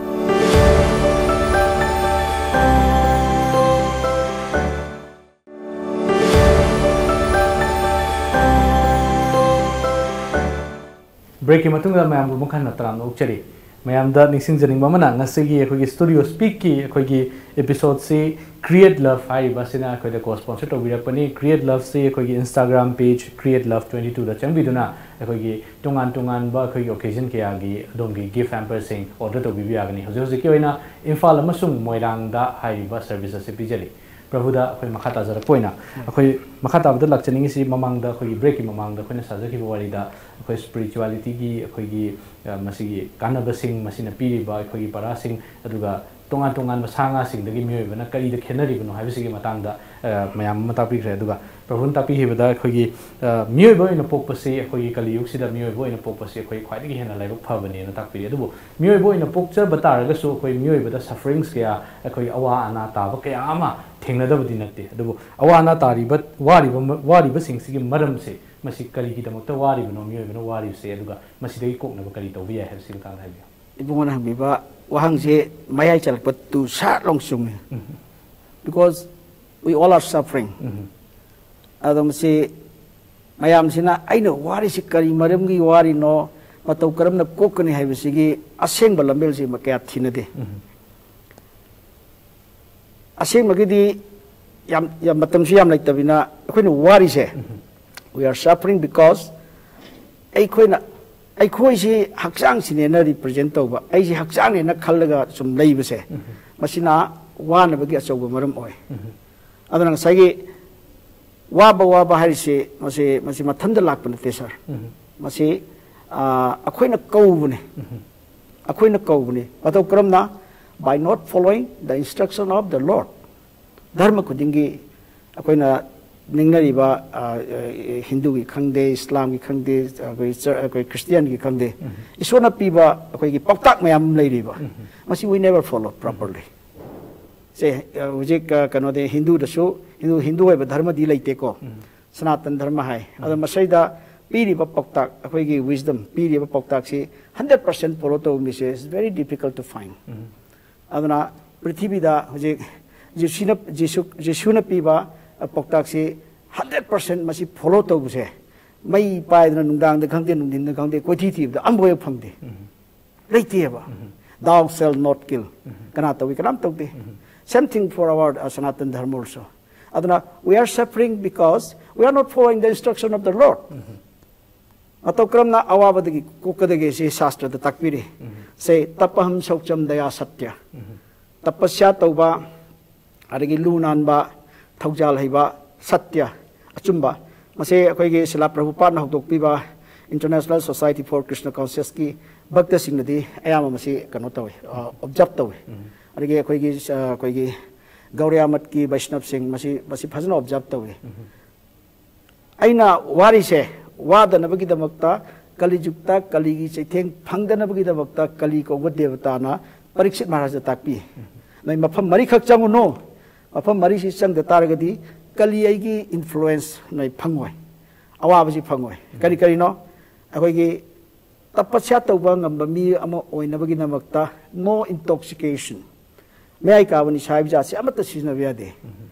ꯕ꯭ꯔꯦꯛꯀꯤ ꯃꯇꯨꯡꯗ ꯃꯌꯥꯝꯕꯨ ꯑꯃꯨꯛ ꯍꯟꯅ ꯇꯔꯥꯝꯅ ꯑꯣꯛꯆꯔꯤ꯫ ꯃꯌꯥꯝꯗ ꯅꯤꯡꯁꯤꯡꯖꯅꯤꯡꯕ ꯑꯃꯅ, ꯉꯁꯤꯒꯤ ꯑꯩꯈꯣꯏꯒꯤ Studio Speakꯀꯤ ꯑꯩꯈꯣꯏꯒꯤ episodeꯁꯤ Create Love ꯍꯥꯏꯔꯤꯕ ꯑꯁꯤꯅ ꯑꯩꯈꯣꯏꯗ co-sponsor ꯇꯧꯕꯤꯔꯛꯄꯅꯤ꯫ Create Loveꯁꯤ ꯑꯩꯈꯣꯏꯒꯤ Instagram page Create Love twenty twoꯗ ꯆꯪꯕꯤꯗꯨꯅ ꯑꯩꯈꯣꯏꯒꯤ ꯇꯣꯉꯥꯟ ꯇꯣꯉꯥꯟꯕ ꯑꯩꯈꯣꯏꯒꯤ occasion ꯀꯌꯥꯒꯤ ꯑꯗꯣꯝꯒꯤ gift hamperꯁꯤꯡ order ꯇꯧꯕꯤꯕ ꯌꯥꯒꯅꯤ꯫ ꯍꯧꯖꯤꯛ ꯍꯧꯖꯤꯛꯀꯤ ꯑꯣꯏꯅ ꯏꯝꯐꯥꯜ ꯑꯃꯁꯨꯡ ꯃꯣꯏꯔꯥꯡꯗ ꯍꯥꯏꯔꯤꯕ service ꯑꯁꯤ ꯄꯤꯖꯔꯤ꯫ ꯄ꯭ꯔꯚꯨꯗ ꯑꯩꯈꯣꯏ ꯃꯈꯥ ꯇꯥꯖꯔꯛꯄ ꯑꯣꯏꯅ ꯑꯩꯈꯣꯏ ꯃꯈꯥ ꯇꯥꯕꯗ ꯂꯥꯛꯆꯅꯤꯡꯉꯤꯁꯤ, ꯃꯃꯥꯡꯗ ꯑꯩꯈꯣꯏꯒꯤ breakꯀꯤ ꯃꯃꯥꯡꯗ ꯑꯩꯈꯣꯏꯅ ꯁꯥꯖꯈꯤꯕ ꯋꯥꯔꯤꯗ ꯑꯩꯈꯣꯏ spiritualityꯒꯤ ꯑꯩꯈꯣꯏꯒꯤ, ꯑ, ꯃꯁꯤꯒꯤ ꯀꯥꯟꯅꯕꯁꯤꯡ, ꯃꯁꯤꯅ ꯄꯤꯔꯤꯕ ꯑꯩꯈꯣꯏꯒꯤ ꯄꯔꯥꯁꯤꯡ, ꯑꯗꯨꯒ ꯇꯣꯉꯥꯟ ꯇꯣꯉꯥꯟꯕ ꯁꯥ ꯉꯥꯁꯤꯡꯗꯒꯤ ꯃꯤꯑꯣꯏꯕꯅ ꯀꯔꯤꯗ ꯈꯦꯠꯅꯔꯤꯕꯅꯣ ꯍꯥꯏꯕꯁꯤꯒꯤ ꯃꯇꯥꯡꯗ, ꯑ, ꯃꯌꯥꯝ ꯑꯃ ꯇꯥꯛꯄꯤꯈ꯭ꯔꯦ꯫ ꯑꯗꯨꯒ ꯄ꯭ꯔꯚꯨꯅ ꯇꯥꯛꯄꯤꯈꯤꯕꯗ ꯑꯩꯈꯣꯏꯒꯤ, ꯑ, ꯃꯤꯑꯣꯏꯕ ꯑꯣꯏꯅ ꯄꯣꯛꯄꯁꯤ, ꯑꯩꯈꯣꯏꯒꯤ ꯀꯂꯤꯌꯨꯒꯁꯤꯗ ꯃꯤꯑꯣꯏꯕ ꯑꯣꯏꯅ ꯄꯣꯛꯄꯁꯤ ꯑꯩꯈꯣꯏ ꯈ꯭ꯋꯥꯏꯗꯒꯤ ꯍꯦꯟꯅ ꯂꯥꯏꯕꯛ ꯐꯕꯅꯦꯅ ꯇꯥꯛꯄꯤꯔꯤ꯫ ꯑꯗꯨꯕꯨ ꯃꯤꯑꯣꯏꯕ ꯑꯣꯏꯅ ꯄꯣꯛꯆꯕ ꯇꯥꯔꯒꯁꯨ ꯑꯩꯈꯣꯏ ꯃꯤꯑꯣꯏꯕꯗ sufferings ꯀꯌꯥ, ꯑꯩꯈꯣꯏ ꯑꯋꯥ ꯑꯅꯥ ꯇꯥꯕ ꯀꯌꯥ ꯑꯃ ꯊꯦꯡꯅꯗꯕꯗꯤ ꯅꯠꯇꯦ꯫ ꯑꯗꯨꯕꯨ ꯑꯋꯥ ꯑꯅꯥ ꯇꯥꯔꯤꯕ, ꯋꯥꯔꯤꯕ, ꯋꯥꯔꯤꯕꯁꯤꯡꯁꯤꯒꯤ ꯃꯔꯝꯁꯦ, ꯃꯁꯤ ꯀꯔꯤꯒꯤꯗꯃꯛꯇ ꯋꯥꯔꯤꯕꯅꯣ ꯃꯤꯑꯣꯏꯕꯅ ꯋꯥꯔꯤꯕꯁꯦ, ꯑꯗꯨꯒ ꯃꯁꯤꯗꯒꯤ ꯀꯣꯛꯅꯕ ꯀꯔꯤ ꯇꯧꯕ ꯌꯥꯏ ꯍꯥꯏꯕꯁꯤꯒꯤ ꯃꯇꯥꯡꯗ ꯍꯥꯏꯕꯤꯌꯨ꯫ ꯏꯕꯨꯡꯉꯣꯅ ꯍꯪꯕꯤꯕ ꯋꯥꯍꯪꯁꯦ ꯃꯌꯥꯏ ꯆꯜꯂꯛꯄ ꯇꯨ ꯁꯥꯠ ꯂꯥꯎ ꯆꯨꯝꯃꯤ꯫ ꯎꯝ꯫ Because we all are suffering꯫ ꯎꯝ꯫ ꯑꯗꯣ ꯃꯁꯤ ꯃꯌꯥꯝꯁꯤꯅ ꯑꯩꯅ ꯋꯥꯔꯤꯁꯤ ꯀꯔꯤ ꯃꯔꯝꯒꯤ ꯋꯥꯔꯤꯅꯣ, ꯃꯇꯧ ꯀꯔꯝꯅ ꯀꯣꯛꯀꯅꯤ ꯍꯥꯏꯕꯁꯤꯒꯤ ꯑꯁꯦꯡꯕ ꯂꯝꯕꯦꯜꯁꯤ ꯀꯌꯥ ꯊꯤꯅꯗꯦ꯫ ꯎꯝ꯫ ꯑꯁꯦꯡꯕꯒꯤꯗꯤ ꯌꯥꯝ, ꯌꯥꯝ, ꯃꯇꯝꯁꯨ ꯌꯥꯝ ꯂꯩꯇꯕꯅꯤꯅ ꯑꯩꯈꯣꯏꯅ ꯋꯥꯔꯤꯁꯦ, ꯎꯝ꯫ We are suffering because ꯑꯩꯈꯣꯏꯅ, ꯑꯩꯈꯣꯏꯁꯤ ꯍꯛꯆꯥꯡꯁꯤꯅꯦꯅ represent ꯇꯧꯕ, ꯑꯩꯁꯤ ꯍꯛꯆꯥꯡꯅꯦꯅ ꯈꯜꯂꯒ ꯁꯨꯝ ꯂꯩꯕꯁꯦ, ꯎꯝ꯫ ꯃꯁꯤꯅ ꯋꯥꯅꯕꯒꯤ ꯑꯆꯧꯕ ꯃꯔꯝ ꯑꯣꯏ꯫ ꯎꯝ꯫ ꯑꯗꯨꯅ ꯉꯁꯥꯏꯒꯤ ꯋꯥꯕ, ꯋꯥꯕ ꯍꯥꯏꯔꯤꯁꯤ ꯃꯁꯤ, ꯃꯁꯤ ꯃꯊꯟꯇ ꯂꯥꯛꯄ ꯅꯠꯇꯦ, sir꯫ ꯎꯝ꯫ ꯃꯁꯤ, ꯑ, ꯑꯩꯈꯣꯏꯅ ꯀꯧꯕꯅꯦ꯫ ꯎꯝ꯫ ꯑꯩꯈꯣꯏꯅ ꯀꯧꯕꯅꯤ꯫ ꯃꯇꯧ ꯀꯔꯝꯅ? By not following the instruction of the Lord꯫ ꯙꯔꯃ ꯈꯨꯗꯤꯡꯒꯤ ꯑꯩꯈꯣꯏꯅ ꯅꯤꯡꯅꯔꯤꯕ, ꯑ, ꯑ, ꯍꯤꯟꯗꯨꯒꯤ ꯈꯪꯗꯦ, ꯏꯁꯂꯥꯝꯒꯤ ꯈꯪꯗꯦ, ꯑꯩꯈꯣꯏ ꯆ-, ꯑꯩꯈꯣꯏ ꯈ꯭ꯔꯤꯁꯇꯤꯌꯥꯟꯒꯤ ꯈꯪꯗꯦ, ꯎꯝ꯫ ꯏꯁꯣꯔꯅ ꯄꯤꯕ ꯑꯩꯈꯣꯏꯒꯤ ꯄꯥꯎꯇꯥꯛ ꯃꯌꯥꯝ ꯑꯃ ꯂꯩꯔꯤꯕ꯫ ꯎꯝ꯫ ꯃꯁꯤ we never follow properly꯫ ꯁꯦ, ꯑ, ꯍꯧꯖꯤꯛ, ꯑ, ꯀꯩꯅꯣꯗꯤ ꯍꯤꯟꯗꯨꯗꯁꯨ, ꯍꯤꯟꯗꯨ, ꯍꯤꯟꯗꯨ ꯑꯣꯏꯕ ꯙꯔꯃꯗꯤ ꯂꯩꯇꯦꯀꯣ꯫ ꯎꯝ꯫ ꯁꯅꯥꯇꯟ ꯙꯔꯃ ꯍꯥꯏ꯫ ꯑꯗꯣ ꯎꯝ꯫ ꯃꯁꯤꯗ ꯄꯤꯔꯤꯕ ꯄꯥꯎꯇꯥꯛ, ꯑꯩꯈꯣꯏꯒꯤ wisdom ꯄꯤꯔꯤꯕ ꯄꯥꯎꯇꯥꯛꯁꯤ hundred percent follow ꯇꯧꯕ ꯃꯤꯁꯦ is very difficult to find꯫ ꯎꯝ꯫ ꯑꯗꯨꯅ ꯄ꯭ꯔꯤꯊꯤꯕꯤꯗ ꯍꯧꯖꯤꯛ ꯖꯤꯁꯨꯅ, ꯖꯤꯁꯨ, ꯖꯤꯁꯨꯅ ꯄꯤꯕ, ꯑ, ꯄꯥꯎꯇꯥꯛꯁꯤ hundred percent ꯃꯁꯤ follow ꯇꯧꯕꯁꯦ, ꯃꯩ ꯄꯥꯏꯗꯅ ꯅꯨꯡꯗꯥꯡꯗ ꯈꯪꯗꯦ, ꯅꯨꯡꯊꯤꯟꯗ ꯈꯪꯗꯦ, ꯀꯣꯏꯊꯤ ꯊꯤꯕꯗ ꯑꯝꯐꯥꯎ ꯍꯦꯛ ꯐꯪꯗꯦ꯫ ꯎꯝ꯫ ꯂꯩꯇꯦꯕ꯫ ꯎꯝ꯫ Thou shall not kill꯫ ꯎꯝ꯫ ꯀꯅꯥ ꯇꯧꯏ? ꯀꯅꯥꯝ ꯇꯧꯗꯦ꯫ ꯎꯝ꯫ Same thing for our, uh, Sanatan Dharma also꯫ ꯑꯗꯨꯅ we are suffering because we are not following the instruction of the Lord꯫ ꯎꯝ꯫ ꯃꯇꯧ ꯀꯔꯝꯅ ꯑꯋꯥꯕꯗꯒꯤ ꯀꯣꯛꯀꯗꯒꯦ ꯁꯤ ꯁꯥꯁꯇ꯭ꯔꯗ ꯇꯥꯛꯄꯤꯔꯤ꯫ ꯎꯝ꯫ ꯁꯦ, tapaham shaucham daya satya꯫ ꯎꯝ꯫ ꯇꯄꯁ꯭ꯌꯥ ꯇꯧꯕ, ꯑꯗꯒꯤ ꯂꯨ ꯅꯥꯟꯕ, ꯊꯧꯖꯥꯜ ꯍꯩꯕ, ꯁꯠꯇ꯭ꯌ, ꯑꯆꯨꯝꯕ, ꯃꯁꯤ ꯑꯩꯈꯣꯏꯒꯤ ꯁꯤꯂꯥ ꯄ꯭ꯔꯚꯨꯄꯥꯗꯅ ꯍꯧꯗꯣꯛꯄꯤꯕ International Society for Krishna Consciousness ꯀꯤ ꯚꯛꯇꯁꯤꯡꯅꯗꯤ ꯑꯌꯥꯝꯕ ꯃꯁꯤ ꯀꯩꯅꯣ ꯇꯧꯏ, ꯑꯣꯕꯖꯥꯔꯕ ꯇꯧꯏ꯫ ꯑꯗꯒꯤ ꯑꯩꯈꯣꯏꯒꯤ ꯑꯩꯈꯣꯏꯒꯤ ꯒꯧꯔꯤꯌꯥ ꯃꯠꯀꯤ ꯕꯩꯁꯅꯕꯁꯤꯡ ꯃꯁꯤ ꯃꯁꯤ ꯐꯖꯅ ꯑꯣꯕꯖꯥꯔꯕ ꯇꯧꯏ꯫ ꯑꯩꯅ ꯋꯥꯔꯤꯁꯦ ꯋꯥꯗꯅꯕꯒꯤꯗꯃꯛꯇ, ꯀꯂꯤꯖꯨꯛꯇ ꯀꯂꯤꯒꯤ ꯆꯩꯊꯦꯡ ꯐꯪꯗꯅꯕꯒꯤꯗꯃꯛꯇ ꯀꯂꯤ ꯀꯧꯕ ꯗꯦꯕꯇꯥꯅ ꯄꯔꯤꯛꯁꯤꯠ ꯃꯍꯥꯔꯥꯖꯗ ꯇꯥꯛꯄꯤ꯫ ꯅꯣꯏ ꯃꯐꯝ ꯃꯔꯤꯈꯛ ꯆꯪꯉꯨꯅꯨ, ꯃꯐꯝ ꯃꯔꯤꯁꯤ ꯆꯪꯗ ꯇꯥꯔꯒꯗꯤ ꯀꯂꯤ ꯑꯩꯒꯤ ꯏꯟꯐ꯭ꯂꯨꯋꯦꯟꯁ ꯅꯣꯏ ꯐꯪꯉꯣꯏ, ꯑꯋꯥꯕꯁꯤ ꯐꯪꯉꯣꯏ꯫ ꯀꯔꯤ ꯀꯔꯤꯅꯣ? ꯑꯩꯈꯣꯏꯒꯤ ꯇꯄꯁ꯭ꯌꯥ ꯇꯧꯕ ꯉꯝꯕ ꯃꯤ ꯑꯃ ꯑꯣꯏꯅꯕꯒꯤꯗꯃꯛꯇ no intoxication, ꯃꯌꯥꯏ ꯀꯥꯕ ꯅꯤꯁꯥ ꯍꯥꯏꯕ ꯖꯥꯠꯁꯦ ꯑꯃꯠꯇ ꯁꯤꯖꯤꯟꯅꯕ ꯌꯥꯗꯦ꯫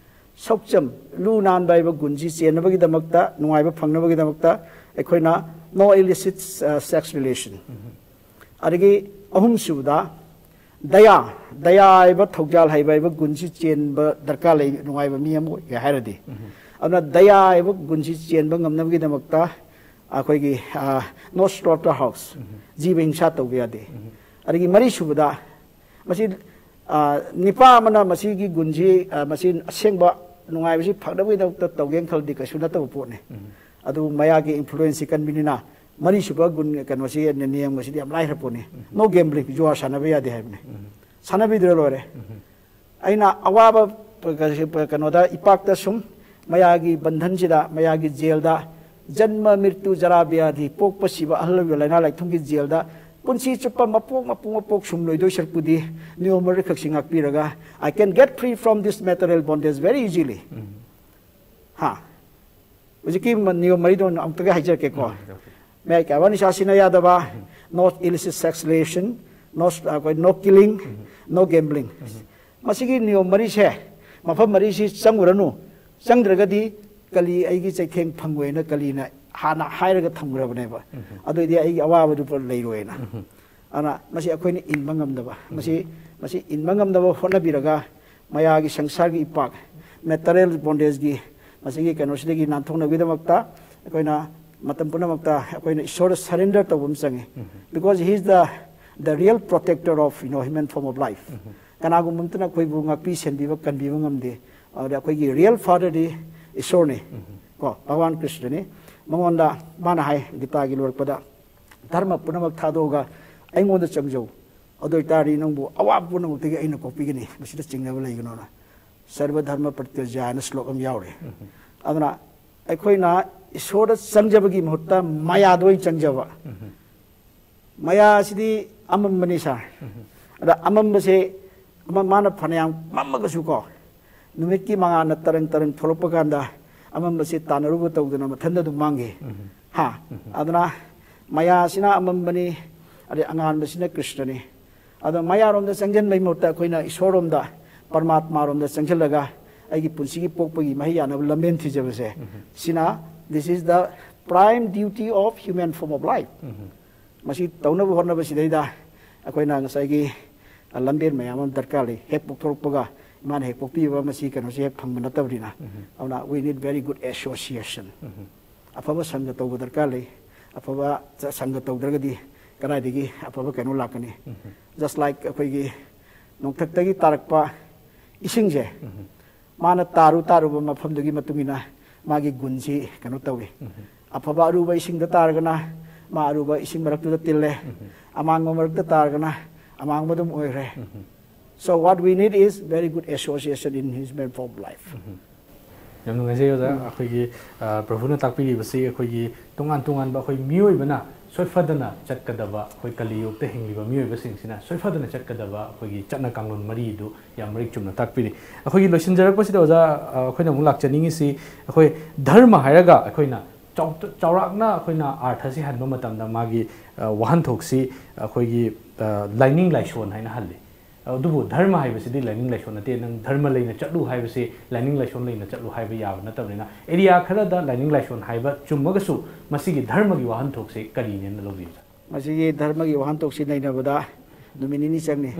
ꯁꯧꯆꯝ, ꯂꯨ ꯅꯥꯟꯕ ꯍꯥꯏꯕ ꯒꯨꯟꯁꯤ ꯆꯦꯟꯅꯕꯒꯤꯗꯃꯛꯇ, ꯅꯨꯡꯉꯥꯏꯕ ꯐꯪꯅꯕꯒꯤꯗꯃꯛꯇ ꯑꯩꯈꯣꯏꯅ no illicit, ꯑ, sex relation꯫ ꯑꯗꯒꯤ ꯑꯍꯨꯝꯁꯨꯕꯗ ꯗꯌꯥ, ꯗꯌꯥ ꯍꯥꯏꯕ ꯊꯧꯖꯥꯜ ꯍꯩꯕ ꯍꯥꯏꯕ ꯒꯨꯟꯁꯤ ꯆꯦꯟꯕ ꯗꯔꯀꯥꯔ ꯂꯩ, ꯅꯨꯡꯉꯥꯏꯕ ꯃꯤ ꯑꯃ ꯑꯣꯏꯒꯦ ꯍꯥꯏꯔꯗꯤ꯫ ꯑꯗꯨꯅ ꯗꯌꯥ ꯍꯥꯏꯕ ꯒꯨꯟꯁꯤ ꯆꯦꯟꯕ ꯉꯝꯅꯕꯒꯤꯗꯃꯛꯇ ꯑꯩꯈꯣꯏꯒꯤ, ꯑ, no slaughterhouse, ꯖꯤꯕ ꯍꯤꯡꯁꯥ ꯇꯧꯕ ꯌꯥꯗꯦ꯫ ꯑꯗꯒꯤ ꯃꯔꯤꯁꯨꯕꯗ ꯃꯁꯤ, ꯑ, ꯅꯤꯄꯥ ꯑꯃꯅ ꯃꯁꯤꯒꯤ ꯒꯨꯟꯁꯤ, ꯑ, ꯃꯁꯤ ꯑꯁꯦꯡꯕ ꯅꯨꯡꯉꯥꯏꯕꯁꯤ ꯐꯪꯅꯕꯒꯤꯗꯃꯛꯇ ꯇꯧꯒꯦꯅ ꯈꯜꯂꯗꯤ ꯀꯩꯁꯨ ꯅꯠꯇꯕ ꯄꯣꯠꯅꯤ꯫ ꯑꯗꯨꯕꯨ ꯃꯌꯥꯒꯤ ꯏꯟꯐ꯭ꯂꯨꯋꯦꯟꯁꯁꯤ ꯀꯟꯕꯅꯤꯅ ꯃꯔꯤꯁꯨꯕ ꯒꯨꯟ ꯀꯩꯅꯣꯁꯤ ꯅꯤꯌꯝ ꯑꯁꯤꯗꯤ ꯌꯥꯝ ꯂꯥꯏꯈ꯭ꯔ ꯄꯣꯠꯅꯤ꯫ No gambling, ꯖꯨꯋꯥ ꯁꯥꯟꯅꯕ ꯌꯥꯗꯦ ꯍꯥꯏꯕꯅꯤ꯫ ꯁꯥꯟꯅꯕꯤꯗ꯭ꯔ ꯂꯣꯏꯔꯦ꯫ ꯑꯩꯅ ꯑꯋꯥꯕ ꯀꯩꯅꯣꯗ ꯏꯄꯥꯛꯇ ꯁꯨꯝ ꯃꯌꯥꯒꯤ ꯕꯟꯙꯟꯁꯤꯗ, ꯃꯌꯥꯒꯤ ꯖꯦꯜꯗ, ꯖꯟꯃ, ꯃ꯭ꯔꯤꯇꯨ, ꯖꯔꯥ, ꯕ꯭ꯌꯥꯙꯤ, ꯄꯣꯛꯄ, ꯁꯤꯕ, ꯑꯍꯜ ꯑꯣꯏꯕ, ꯂꯥꯏꯅꯥ, ꯂꯥꯏꯊꯨꯡꯒꯤ ꯖꯦꯜꯗ ꯄꯨꯟꯁꯤ ꯆꯨꯞꯄ ꯃꯄꯣꯛ, ꯃꯄꯣꯛ, ꯃꯄꯣꯛ ꯁꯨꯝ ꯂꯣꯏꯗꯣꯏ ꯁꯔꯨꯛꯄꯨꯗꯤ ꯅꯤꯌꯣꯝ ꯃꯔꯤꯈꯛꯁꯤ ꯉꯥꯛꯄꯤꯔꯒ, I can get free from this material bondage very easily꯫ ꯍꯥ? ꯍꯧꯖꯤꯛꯀꯤ ꯃ-, ꯅꯤꯌꯣꯝ ꯃꯔꯤꯗꯣ ꯑꯃꯨꯛꯇꯒ ꯍꯥꯏꯖꯔꯛꯀꯦꯀꯣ꯫ ꯃꯌꯥꯏ ꯀꯥꯕ ꯅꯤꯁꯥ ꯁꯤꯖꯤꯟꯅ ꯌꯥꯗꯕ, no illicit sex relation, no, ꯑꯩꯈꯣꯏ no killing, no gambling꯫ ꯃꯁꯤꯒꯤ ꯅꯤꯌꯣꯝ ꯃꯔꯤꯁꯦ, ꯃꯐꯝ ꯃꯔꯤꯁꯤ ꯆꯪꯉꯨꯔꯅꯨ, ꯆꯪꯗ꯭ꯔꯒꯗꯤ ꯀꯂꯤ ꯑꯩꯒꯤ ꯆꯩꯊꯦꯡ ꯐꯪꯉꯣꯏꯅ ꯀꯂꯤꯅ ꯍꯥꯟꯅ ꯍꯥꯏꯔꯒ ꯊꯝꯈ꯭ꯔꯕꯅꯦꯕ꯫ ꯑꯗꯨꯑꯣꯏꯗꯤ ꯑꯩꯒꯤ ꯑꯋꯥꯕꯗꯨ ꯂꯩꯔꯣꯏꯅ꯫ ꯑꯗꯨꯅ ꯃꯁꯤ ꯑꯩꯈꯣꯏꯅ ꯏꯟꯕ ꯉꯝꯗꯕ, ꯃꯁꯤ, ꯃꯁꯤ ꯏꯟꯕ ꯉꯝꯅꯕ ꯍꯣꯠꯅꯕꯤꯔꯒ ꯃꯌꯥꯒꯤ ꯁꯪꯁꯥꯔꯒꯤ ꯏꯄꯥꯛ, material bondageꯀꯤ ꯃꯁꯤꯒꯤ ꯀꯩꯅꯣꯁꯤꯗꯒꯤ ꯅꯥꯟꯊꯣꯛꯅꯕꯒꯤꯗꯃꯛꯇ ꯑꯩꯈꯣꯏꯅ ꯃꯇꯝ ꯄꯨꯝꯅꯃꯛꯇ ꯑꯩꯈꯣꯏꯅ ꯏꯁꯣꯔꯗ surrender ꯇꯧꯕ ꯑꯃ ꯆꯪꯉꯤ꯫ Because he is the, the real protector of, you know, human form of life꯫ ꯀꯅꯥꯒꯨꯝꯕ ꯑꯃꯇꯅ ꯑꯩꯈꯣꯏꯕꯨ ꯉꯥꯛꯄꯤ ꯁꯦꯟꯕꯤꯕ ꯀꯟꯕꯤꯕ ꯉꯝꯗꯦ꯫ ꯑꯗꯨꯗ ꯑꯩꯈꯣꯏꯒꯤ real fatherꯗꯤ ꯏꯁꯣꯔꯅꯤ, ꯀꯣ, ꯚꯒꯋꯥꯟ ꯀ꯭ꯔꯤꯁꯅꯅꯤ꯫ ꯃꯉꯣꯟꯗ ꯃꯥꯅ ꯍꯥꯏ, ꯒꯤꯇꯥꯒꯤ ꯂꯣꯏꯔꯛꯄꯗ, "ꯙꯔꯃ ꯄꯨꯝꯅꯃꯛ ꯊꯥꯗꯣꯛꯑꯒ ꯑꯩꯉꯣꯟꯗ ꯆꯪꯖꯧ, ꯑꯗꯨ ꯑꯣꯏꯇꯥꯔꯗꯤ ꯅꯪꯕꯨ ꯑꯋꯥꯕ ꯄꯨꯝꯅꯃꯛꯇꯒꯤ ꯑꯩꯅ ꯀꯣꯛꯄꯤꯒꯅꯤ, ꯃꯁꯤꯗ ꯆꯤꯡꯅꯕ ꯂꯩꯒꯅꯣꯅ"꯫ ꯁꯔꯕ ꯙꯔꯃ ꯄꯔꯤꯇ꯭ꯌꯖ ꯍꯥꯏꯅ ꯁ꯭ꯂꯣꯛ ꯑꯃ ꯌꯥꯎꯔꯤ꯫ ꯑꯗꯨꯅ ꯑꯩꯈꯣꯏꯅ ꯏꯁꯣꯔꯗ ꯆꯪꯖꯕꯒꯤ ꯃꯍꯨꯠꯇ ꯃꯌꯥꯗ ꯑꯣꯏꯅ ꯆꯪꯖꯕ꯫ ꯃꯌꯥ ꯑꯁꯤꯗꯤ ꯑꯃꯝꯕꯅꯤ, ꯁꯥꯔ꯫ ꯑꯗ ꯑꯃꯝꯕꯁꯦ, ꯑꯃ-, ꯃꯥꯅ ꯐꯅꯌꯥꯝ ꯃꯝꯃꯒꯁꯨ ꯀꯣ, ꯅꯨꯃꯤꯠꯀꯤ ꯃꯉꯥꯜꯅ ꯇꯔꯪ ꯇꯔꯪ ꯊꯣꯛꯂꯛꯄ ꯀꯥꯟꯗ ꯑꯃꯝꯕꯁꯦ ꯇꯥꯟꯅꯔꯨꯕ ꯇꯧꯗꯅ ꯃꯊꯟꯇ ꯑꯗꯨꯝ ꯃꯥꯡꯒꯤ꯫ ꯍꯥ? ꯑꯗꯨꯅ ꯃꯌꯥꯁꯤꯅ ꯑꯃꯝꯕꯅꯤ, ꯑꯗꯩ ꯑꯉꯥꯟꯕꯁꯤꯅ ꯀ꯭ꯔꯤꯁꯅꯅꯤ꯫ ꯑꯗꯣ ꯃꯌꯥꯔꯣꯝꯗ ꯆꯪꯁꯤꯟꯕꯒꯤ ꯃꯍꯨꯠꯇ ꯑꯩꯈꯣꯏꯅ ꯏꯁꯣꯔꯔꯣꯝꯗ, ꯄꯔꯃꯥꯠꯃꯥꯔꯣꯝꯗ ꯆꯪꯁꯤꯜꯂꯒ ꯑꯩꯒꯤ ꯄꯨꯟꯁꯤꯒꯤ ꯄꯣꯛꯄꯒꯤ ꯃꯍꯩ ꯌꯥꯅꯕ ꯂꯝꯕꯦꯟ ꯊꯤꯖꯕꯁꯦ, ꯁꯤꯅ, this is the prime duty of human form of life꯫ ꯃꯁꯤ ꯇꯧꯅꯕ ꯍꯣꯠꯅꯕꯁꯤꯗꯩꯗ ꯑꯩꯈꯣꯏꯅ ꯉꯁꯥꯏꯒꯤ, ꯑ, ꯂꯝꯕꯦꯟ ꯃꯌꯥꯝ ꯑꯃ ꯗꯔꯀꯥꯔ ꯂꯩ꯫ ꯍꯦꯛ ꯄꯣꯛꯊꯣꯔꯛꯄꯒ ꯏꯃꯥꯅ ꯍꯦꯛ ꯄꯣꯛꯄꯤꯕ ꯃꯁꯤ ꯀꯩꯅꯣꯁꯤ ꯍꯦꯛ ꯐꯪꯕ ꯅꯠꯇꯕꯅꯤꯅ꯫ ꯑꯗꯨꯅ we need very good association꯫ ꯑꯐꯕ ꯁꯪꯒ ꯇꯧꯕ ꯗꯔꯀꯥꯔ ꯂꯩ꯫ ꯑꯐꯕ ꯆ-, ꯁꯪꯒ ꯇꯧꯗ꯭ꯔꯒꯗꯤ ꯀꯗꯥꯏꯗꯒꯤ ꯑꯐꯕ ꯀꯩꯅꯣ ꯂꯥꯛꯀꯅꯤ? Just like ꯑꯩꯈꯣꯏꯒꯤ ꯅꯣꯡꯊꯛꯇꯒꯤ ꯇꯥꯔꯛꯄ ꯏꯁꯤꯡꯁꯦ, ꯃꯥꯅ ꯇꯥꯔꯨ ꯇꯥꯔꯨꯕ ꯃꯐꯝꯗꯨꯒꯤ ꯃꯇꯨꯡ ꯏꯟꯅ ꯃꯥꯒꯤ ꯒꯨꯟꯁꯤ ꯀꯩꯅꯣ ꯇꯧꯏ꯫ ꯑꯐꯕ ꯑꯔꯨꯕ ꯏꯁꯤꯡꯗ ꯇꯥꯔꯒꯅ ꯃꯥ ꯑꯔꯨꯕ ꯏꯁꯤꯡ ꯃꯔꯛꯇꯨꯗ ꯇꯤꯜꯂꯦ, ꯑꯃꯥꯡꯕ ꯃꯔꯛꯇ ꯇꯥꯔꯒꯅ ꯑꯃꯥꯡꯕ ꯑꯗꯨꯝ ꯑꯣꯏꯈ꯭ꯔꯦ꯫ So what we need is very good association in human form of life꯫ ꯌꯥꯝ ꯅꯨꯡꯉꯥꯏꯖꯩ ꯑꯣꯖꯥ꯫ ꯑꯩꯈꯣꯏꯒꯤ, ꯑ, ꯄ꯭ꯔꯚꯨꯅ ꯇꯥꯛꯄꯤꯔꯤꯕꯁꯤ ꯑꯩꯈꯣꯏꯒꯤ ꯇꯣꯉꯥꯟ ꯇꯣꯉꯥꯟꯕ ꯑꯩꯈꯣꯏ ꯃꯤꯑꯣꯏꯕꯅ ꯁꯣꯏꯐꯗꯅ ꯆꯠꯀꯗꯕ, ꯑꯩꯈꯣꯏ ꯀꯂꯤꯌꯨꯒꯇ ꯍꯤꯡꯂꯤꯕ ꯃꯤꯑꯣꯏꯕꯁꯤꯡꯁꯤꯅ ꯁꯣꯏꯐꯗꯅ ꯆꯠꯀꯗꯕ ꯑꯩꯈꯣꯏꯒꯤ ꯆꯠꯅ ꯀꯥꯡꯂꯣꯟ ꯃꯔꯤꯗꯨ ꯌꯥꯝ ꯃꯔꯤꯛ ꯆꯨꯝꯅ ꯇꯥꯛꯄꯤꯔꯤ꯫ ꯑꯩꯈꯣꯏꯒꯤ ꯂꯣꯏꯁꯤꯟꯖꯔꯛꯄꯁꯤꯗ ꯑꯣꯖꯥ, ꯑ, ꯑꯩꯈꯣꯏꯅ ꯑꯃꯨꯛ ꯂꯥꯛꯆꯅꯤꯡꯉꯤꯁꯤ, ꯑꯩꯈꯣꯏ ꯙꯔꯃ ꯍꯥꯏꯔꯒ ꯑꯩꯈꯣꯏꯅ ꯆꯥꯎ-, ꯆꯥꯎꯔꯥꯛꯅ ꯑꯩꯈꯣꯏꯅ ꯑꯥꯔꯊꯁꯤ ꯍꯟꯕ ꯃꯇꯝꯗ ꯃꯥꯒꯤ, ꯑ, ꯋꯥꯍꯟꯊꯣꯛꯁꯤ ꯑꯩꯈꯣꯏꯒꯤ, ꯑ, ꯂꯥꯏꯅꯤꯡ ꯂꯥꯏꯁꯣꯟ ꯍꯥꯏꯅ ꯍꯜꯂꯤ꯫ ꯑꯗꯨꯕꯨ ꯙꯔꯃ ꯍꯥꯏꯕꯁꯤꯗꯤ ꯂꯥꯏꯅꯤꯡ ꯂꯥꯏꯁꯣꯟ ꯅꯠꯇꯦ꯫ ꯅꯪ ꯙꯔꯃ ꯂꯩꯅ ꯆꯠꯂꯨ ꯍꯥꯏꯕꯁꯤ ꯂꯥꯏꯅꯤꯡ ꯂꯥꯏꯁꯣꯟ ꯂꯩꯅ ꯆꯠꯂꯨ ꯍꯥꯏꯕ ꯌꯥꯕ ꯅꯠꯇꯕꯅꯤꯅ, ꯑꯦꯔꯤꯌꯥ ꯈꯔꯗ ꯂꯥꯏꯅꯤꯡ ꯂꯥꯏꯁꯣꯟ ꯍꯥꯏꯕ ꯆꯨꯝꯃꯒꯁꯨ ꯃꯁꯤꯒꯤ ꯙꯔꯃꯒꯤ ꯋꯥꯍꯟꯊꯣꯛꯁꯦ ꯀꯔꯤꯅꯦꯅ ꯂꯧꯕꯤꯕ? ꯃꯁꯤꯒꯤ ꯙꯔꯃꯒꯤ ꯋꯥꯍꯟꯊꯣꯛꯁꯤ ꯅꯩꯅꯕꯗ ꯅꯨꯃꯤꯠ ꯅꯤꯅꯤ ꯆꯪꯅꯤ꯫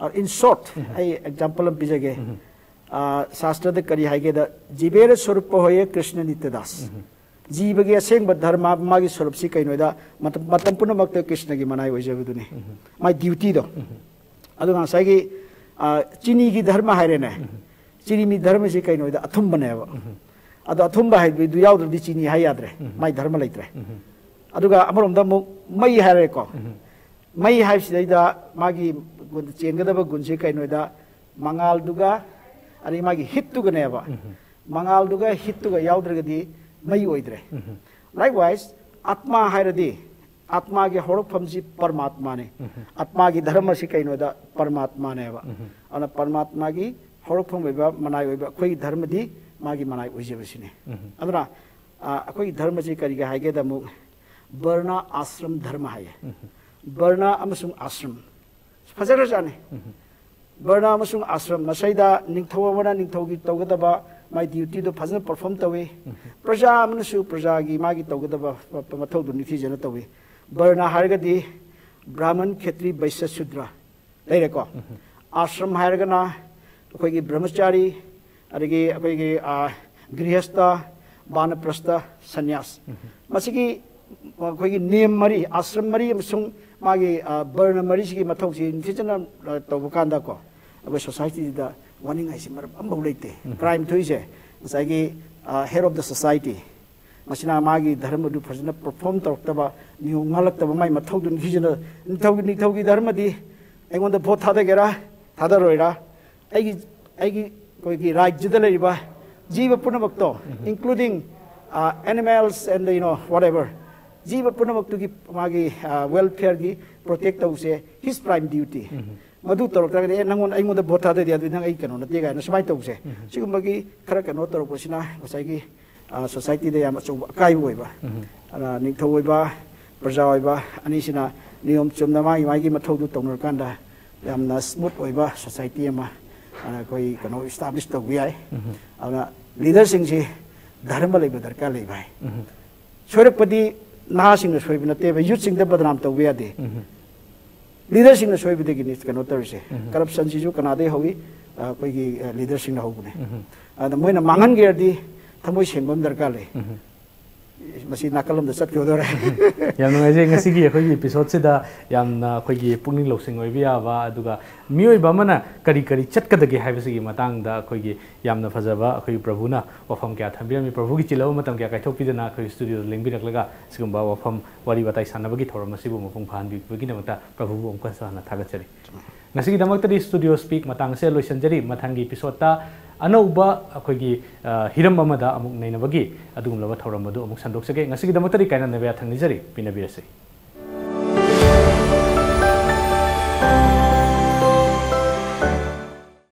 ꯑ, in short, ꯑꯩ ꯑꯦꯛꯖꯥꯝꯄꯜ ꯑꯃ ꯄꯤꯖꯒꯦ꯫ ꯑ, ꯁꯥꯁꯇ꯭ꯔꯗ ꯀꯔꯤ ꯍꯥꯏꯒꯦꯗ, "ꯖꯤꯕꯦꯔ ꯁ꯭ꯋꯔꯨꯞ ꯍꯣꯌꯦ ꯀ꯭ꯔꯤꯁꯅ ꯅꯤꯇ꯭ꯌ ꯗꯥꯁ"꯫ ꯖꯤꯕꯒꯤ ꯑꯁꯦꯡꯕ ꯙꯔꯃ, ꯃꯥꯒꯤ ꯁ꯭ꯋꯔꯨꯞꯁꯤ ꯀꯩꯅꯣꯗ, ꯃꯇꯝ, ꯃꯇꯝ ꯄꯨꯝꯅꯃꯛꯇ ꯀ꯭ꯔꯤꯁꯅꯒꯤ ꯃꯅꯥꯏ ꯑꯣꯏꯖꯕꯗꯨꯅꯤ꯫ ꯃꯥꯏ ꯗ꯭ꯌꯨꯇꯤꯗꯣ꯫ ꯑꯗꯨꯒ ꯉꯁꯥꯏꯒꯤ ꯑ, ꯆꯤꯅꯤꯒꯤ ꯙꯔꯃ ꯍꯥꯏꯔꯦꯅꯦ꯫ ꯆꯤꯅꯤꯒꯤ ꯙꯔꯃꯁꯤ ꯀꯩꯅꯣꯗ ꯑꯊꯨꯝꯕꯅꯦꯕ꯫ ꯑꯗꯣ ꯑꯊꯨꯝꯕ ꯍꯥꯏꯕꯗꯨ ꯌꯥꯎꯗ꯭ꯔꯗꯤ ꯆꯤꯅꯤ ꯍꯥꯏ ꯌꯥꯗ꯭ꯔꯦ꯫ ꯃꯥꯏ ꯙꯔꯃ ꯂꯩꯇ꯭ꯔꯦ꯫ ꯑꯗꯨꯒ ꯑꯃꯔꯣꯝꯗ ꯑꯃꯨꯛ ꯃꯩ ꯍꯥꯏꯔꯦꯀꯣ꯫ ꯃꯩ ꯍꯥꯏꯕꯁꯤꯗꯩꯗ ꯃꯥꯒꯤ ꯒꯨꯟ, ꯆꯦꯟꯒꯗꯕ ꯒꯨꯟꯁꯤ ꯀꯩꯅꯣꯗ ꯃꯉꯥꯜꯗꯨꯒ, ꯑꯗꯩ ꯃꯥꯒꯤ ꯍꯤꯠꯇꯨꯒꯅꯦꯕ꯫ ꯃꯉꯥꯜꯗꯨꯒ ꯍꯤꯠꯇꯨꯒ ꯌꯥꯎꯗ꯭ꯔꯒꯗꯤ ꯃꯩ ꯑꯣꯏꯗ꯭ꯔꯦ꯫ Likewise, ꯑꯥꯠꯃꯥ ꯍꯥꯏꯔꯗꯤ ꯑꯥꯠꯃꯥꯒꯤ ꯍꯧꯔꯛꯐꯝꯁꯤ ꯄꯔꯃꯥꯠꯃꯥꯅꯤ꯫ ꯑꯥꯠꯃꯥꯒꯤ ꯙꯔꯃꯁꯤ ꯀꯩꯅꯣꯗ ꯄꯔꯃꯥꯠꯃꯥꯅꯦꯕ꯫ ꯑꯗꯨꯅ ꯄꯔꯃꯥꯠꯃꯥꯒꯤ ꯍꯧꯔꯛꯐꯝ ꯑꯣꯏꯕ, ꯃꯅꯥꯏ ꯑꯣꯏꯕ ꯑꯩꯈꯣꯏꯒꯤ ꯙꯔꯃꯗꯤ ꯃꯥꯒꯤ ꯃꯅꯥꯏ ꯑꯣꯏꯖꯕꯁꯤꯅꯤ꯫ ꯑꯗꯨꯅ, ꯑ, ꯑꯩꯈꯣꯏꯒꯤ ꯙꯔꯃꯁꯤ ꯀꯔꯤꯒꯤ ꯍꯥꯏꯒꯦꯗ ꯑꯃꯨꯛ ꯕꯔꯅ ꯑꯥꯁ꯭ꯔꯝ ꯙꯔꯃ ꯍꯥꯏꯌꯦ꯫ ꯕꯔꯅ ꯑꯃꯁꯨꯡ ꯑꯥꯁ꯭ꯔꯝ꯫ ꯐꯖꯈ꯭ꯔꯖꯥꯠꯅꯤ꯫ ꯕꯔꯅ ꯑꯃꯁꯨꯡ ꯑꯥꯁ꯭ꯔꯝ, ꯃꯁꯩꯗ ꯅꯤꯡꯊꯧ ꯑꯃꯅ ꯅꯤꯡꯊꯧꯒꯤ ꯇꯧꯒꯗꯕ ꯃꯥꯏ ꯗ꯭ꯌꯨꯇꯤꯗꯣ ꯐꯖꯅ ꯄꯔꯐꯣꯔꯝ ꯇꯧꯏ꯫ ꯄ꯭ꯔꯖꯥ ꯑꯃꯅꯁꯨ ꯄ꯭ꯔꯖꯥꯒꯤ ꯃꯥꯒꯤ ꯇꯧꯒꯗꯕ ꯃꯊꯧꯗꯣ ꯅꯤꯡꯊꯤꯖꯅ ꯇꯧꯏ꯫ ꯕꯔꯅ ꯍꯥꯏꯔꯒꯗꯤ ꯕ꯭ꯔꯥꯍꯃꯟ, ꯈꯦꯇ꯭ꯔꯤ, ꯕꯩꯁ꯭ꯌ, ꯁꯨꯗ꯭ꯔ ꯂꯩꯔꯦꯀꯣ꯫ ꯑꯥꯁ꯭ꯔꯝ ꯍꯥꯏꯔꯒꯅ ꯑꯩꯈꯣꯏꯒꯤ ꯕ꯭ꯔꯍꯃꯆꯥꯔꯤ, ꯑꯗꯒꯤ ꯑꯩꯈꯣꯏꯒꯤ, ꯑ, ꯒ꯭ꯔꯤꯍꯁꯇ, ꯕꯥꯅꯄ꯭ꯔꯁꯇ, ꯁꯟꯌꯥꯁ꯫ ꯃꯁꯤꯒꯤ ꯑꯩꯈꯣꯏꯒꯤ ꯅꯤꯌꯝ ꯃꯔꯤ, ꯑꯥꯁ꯭ꯔꯝ ꯃꯔꯤ ꯑꯃꯁꯨꯡ ꯃꯥꯒꯤ, ꯑ, ꯕꯔꯅ ꯃꯔꯤꯁꯤꯒꯤ ꯃꯊꯧꯁꯤ ꯅꯤꯡꯊꯤꯖꯅ, ꯑ, ꯇꯧꯕ ꯀꯥꯟꯗꯀꯣ, ꯑꯩꯈꯣꯏ ꯁꯣꯁꯥꯏꯇꯤꯗ ꯋꯥꯅꯤꯡꯉꯥꯏꯁꯤ ꯃꯔꯝ ꯑꯃꯐꯥꯎ ꯂꯩꯇꯦ꯫ ꯀ꯭ꯔꯥꯏꯝ ꯊꯣꯛꯏꯁꯦ ꯉꯁꯥꯏꯒꯤ, ꯑ, head of the society, ꯃꯁꯤꯅ ꯃꯥꯒꯤ ꯙꯔꯃꯗꯨ ꯐꯖꯅ ꯄꯔꯐꯣꯔꯝ ꯇꯧꯔꯛꯇꯕ, ꯅꯤꯌꯣꯝ ꯉꯥꯛꯂꯛꯇꯕ, ꯃꯥꯒꯤ ꯃꯊꯧꯗꯨ ꯅꯤꯡꯊꯤꯖꯅ, ꯅꯤꯡꯊꯧꯒꯤ, ꯅꯤꯡꯊꯧꯒꯤ ꯙꯔꯃꯗꯤ ꯑꯩꯉꯣꯟꯗ ꯚꯣꯠ ꯊꯥꯗꯒꯦꯔꯥ ꯊꯥꯗꯔꯣꯏꯔꯥ, ꯑꯩꯒꯤ, ꯑꯩꯒꯤ, ꯑꯩꯈꯣꯏꯒꯤ ꯔꯥꯏꯠꯁꯤꯗ ꯂꯩꯔꯤꯕ ꯖꯤꯕ ꯄꯨꯝꯅꯃꯛꯇꯣ, including, uh, animals and, you know, whatever, ꯖꯤꯕ ꯄꯨꯝꯅꯃꯛꯇꯨꯒꯤ ꯃꯥꯒꯤ, ꯑ, ꯋꯦꯜꯐꯤꯌꯔꯒꯤ ꯄ꯭ꯔꯣꯇꯦꯛ ꯇꯧꯁꯦ, his prime duty꯫ ꯃꯗꯨ ꯇꯧꯔꯛꯇ꯭ꯔꯒꯗꯤ, "ꯑꯦ, ꯅꯪꯉꯣꯟꯗ, ꯑꯩꯉꯣꯟꯗ ꯚꯣꯠ ꯊꯥꯗꯗꯦ, ꯑꯗꯨꯗꯤ ꯅꯪ ꯑꯩ ꯀꯩꯅꯣ ꯅꯠꯇꯦ" ꯀꯥꯏꯅ ꯁꯨꯃꯥꯏꯅ ꯇꯧꯕꯁꯦ, ꯁꯤꯒꯨꯝꯕꯒꯤ ꯈꯔ ꯀꯩꯅꯣ ꯇꯧꯔꯛꯄꯁꯤꯅ ꯉꯁꯥꯏꯒꯤ, ꯑ, ꯁꯣꯁꯥꯏꯇꯤꯗ ꯌꯥꯝ ꯑꯆꯧꯕ ꯑꯀꯥꯏꯕ ꯑꯣꯏꯕ꯫ ꯑꯗꯨꯅ ꯅꯤꯡꯊꯧ ꯑꯣꯏꯕ, ꯄ꯭ꯔꯖꯥ ꯑꯣꯏꯕ ꯑꯅꯤꯁꯤꯅ ꯅꯤꯌꯣꯝ ꯆꯨꯝꯅ ꯃꯥꯒꯤ ꯃꯥꯒꯤ ꯃꯊꯧꯗꯨ ꯇꯧꯅꯔꯀꯥꯟꯗ ꯌꯥꯝꯅ ꯁ꯭ꯃꯨꯠ ꯑꯣꯏꯕ ꯁꯣꯁꯥꯏꯇꯤ ꯑꯃ, ꯑ, ꯑꯩꯈꯣꯏ ꯀꯩꯅꯣ ꯏꯁꯇꯥꯕ꯭ꯂꯤꯁ ꯇꯧꯕ ꯌꯥꯏ꯫ ꯑꯗꯨꯅ ꯂꯤꯗꯔꯁꯤꯡꯁꯤ ꯙꯔꯃ ꯂꯩꯕ ꯗꯔꯀꯥꯔ ꯂꯩ, ꯚꯥꯏ꯫ ꯁꯣꯏꯔꯛꯄꯗꯤ ꯅꯍꯥꯁꯤꯡꯅ ꯁꯣꯏꯕ ꯅꯠꯇꯦꯕ, ꯌꯨꯠꯁꯤꯡꯗ ꯕꯗꯅꯥꯝ ꯇꯧꯕ ꯌꯥꯗꯦ꯫ ꯂꯤꯗꯔꯁꯤꯡꯅ ꯁꯣꯏꯕꯗꯒꯤꯅꯤ ꯀꯩꯅꯣ ꯇꯧꯔꯤꯁꯦ꯫ ꯀꯔꯞꯁꯟꯁꯤꯁꯨ ꯀꯅꯥꯗꯒꯤ ꯍꯧꯏ? ꯑ, ꯑꯩꯈꯣꯏꯒꯤ, ꯑ, ꯂꯤꯗꯔꯁꯤꯡꯅ ꯍꯧꯕꯅꯦ꯫ ꯑꯗ ꯃꯣꯏꯅ ꯃꯥꯡꯍꯟꯒꯦꯔꯗꯤ ꯊꯃꯣꯏ ꯁꯦꯡꯕ ꯑꯃ ꯗꯔꯀꯥꯔ ꯂꯩ꯫ ꯃꯁꯤ ꯅꯥꯀꯜꯂꯣꯝꯗ ꯆꯠꯈꯤꯗꯣꯔꯦ꯫ ꯌꯥꯝ ꯅꯨꯡꯉꯥꯏꯖꯩ꯫ ꯉꯁꯤꯒꯤ ꯑꯩꯈꯣꯏꯒꯤ ꯏꯄꯤꯁꯣꯗꯁꯤꯗ ꯌꯥꯝꯅ ꯑꯩꯈꯣꯏꯒꯤ ꯄꯨꯛꯅꯤꯡ ꯂꯧꯁꯤꯡ ꯑꯣꯏꯕ ꯌꯥꯕ, ꯑꯗꯨꯒ ꯃꯤꯑꯣꯏꯕ ꯑꯃꯅ ꯀꯔꯤ ꯀꯔꯤ ꯆꯠꯀꯗꯒꯦ ꯍꯥꯏꯕꯁꯤꯒꯤ ꯃꯇꯥꯡꯗ ꯑꯩꯈꯣꯏꯒꯤ ꯌꯥꯝꯅ ꯐꯖꯕ ꯑꯩꯈꯣꯏꯒꯤ ꯄ꯭ꯔꯚꯨꯅ ꯋꯥꯐꯝ ꯀꯌꯥ ꯊꯝꯕꯤꯔꯝꯃꯤ꯫ ꯄ꯭ꯔꯚꯨꯒꯤ ꯆꯤꯜꯂꯕ ꯃꯇꯝ ꯀꯌꯥ ꯀꯥꯏꯊꯣꯛꯄꯤꯗꯨꯅ ꯑꯩꯈꯣꯏꯒꯤ ꯁ꯭ꯇꯨꯗꯤꯑꯣꯗ ꯂꯦꯡꯕꯤꯔꯛꯂꯒ ꯁꯤꯒꯨꯝꯕ ꯋꯥꯐꯝ ꯋꯥꯔꯤ ꯋꯥꯇꯥꯏ ꯁꯥꯟꯅꯕꯒꯤ ꯊꯧꯔꯝ ꯑꯁꯤꯕꯨ ꯃꯄꯨꯡ ꯐꯥꯍꯟꯕꯤꯕꯒꯤꯗꯃꯛꯇ ꯄ꯭ꯔꯚꯨꯕꯨ ꯑꯃꯨꯛꯀꯁꯨ ꯍꯟꯅ ꯊꯥꯒꯠꯆꯔꯤ꯫ ꯉꯁꯤꯒꯤꯗꯃꯛꯇꯗꯤ ꯁ꯭ꯇꯨꯗꯤꯑꯣ ꯁ꯭ꯄꯤꯛ ꯃꯇꯥꯡ ꯑꯁꯤꯗ ꯂꯣꯏꯁꯤꯟꯖꯔꯤ꯫ ꯃꯊꯪꯒꯤ ꯏꯄꯤꯁꯣꯗꯇ ꯑꯅꯧꯕ ꯑꯩꯈꯣꯏꯒꯤ, ꯑ, ꯍꯤꯔꯝ ꯑꯃꯗ ꯑꯃꯨꯛ ꯅꯩꯅꯕꯒꯤ ꯑꯗꯨꯒꯨꯝꯂꯕ ꯊꯧꯔꯝ ꯑꯗꯨ ꯑꯃꯨꯛ ꯁꯟꯗꯣꯛꯆꯒꯦ꯫ ꯉꯁꯤꯒꯤꯗꯃꯛꯇꯗꯤ ꯀꯥꯏꯅꯅꯕ ꯌꯥꯊꯪ ꯅꯤꯖꯔꯤ꯫ ꯄꯤꯅꯕꯤꯔꯁꯤ꯫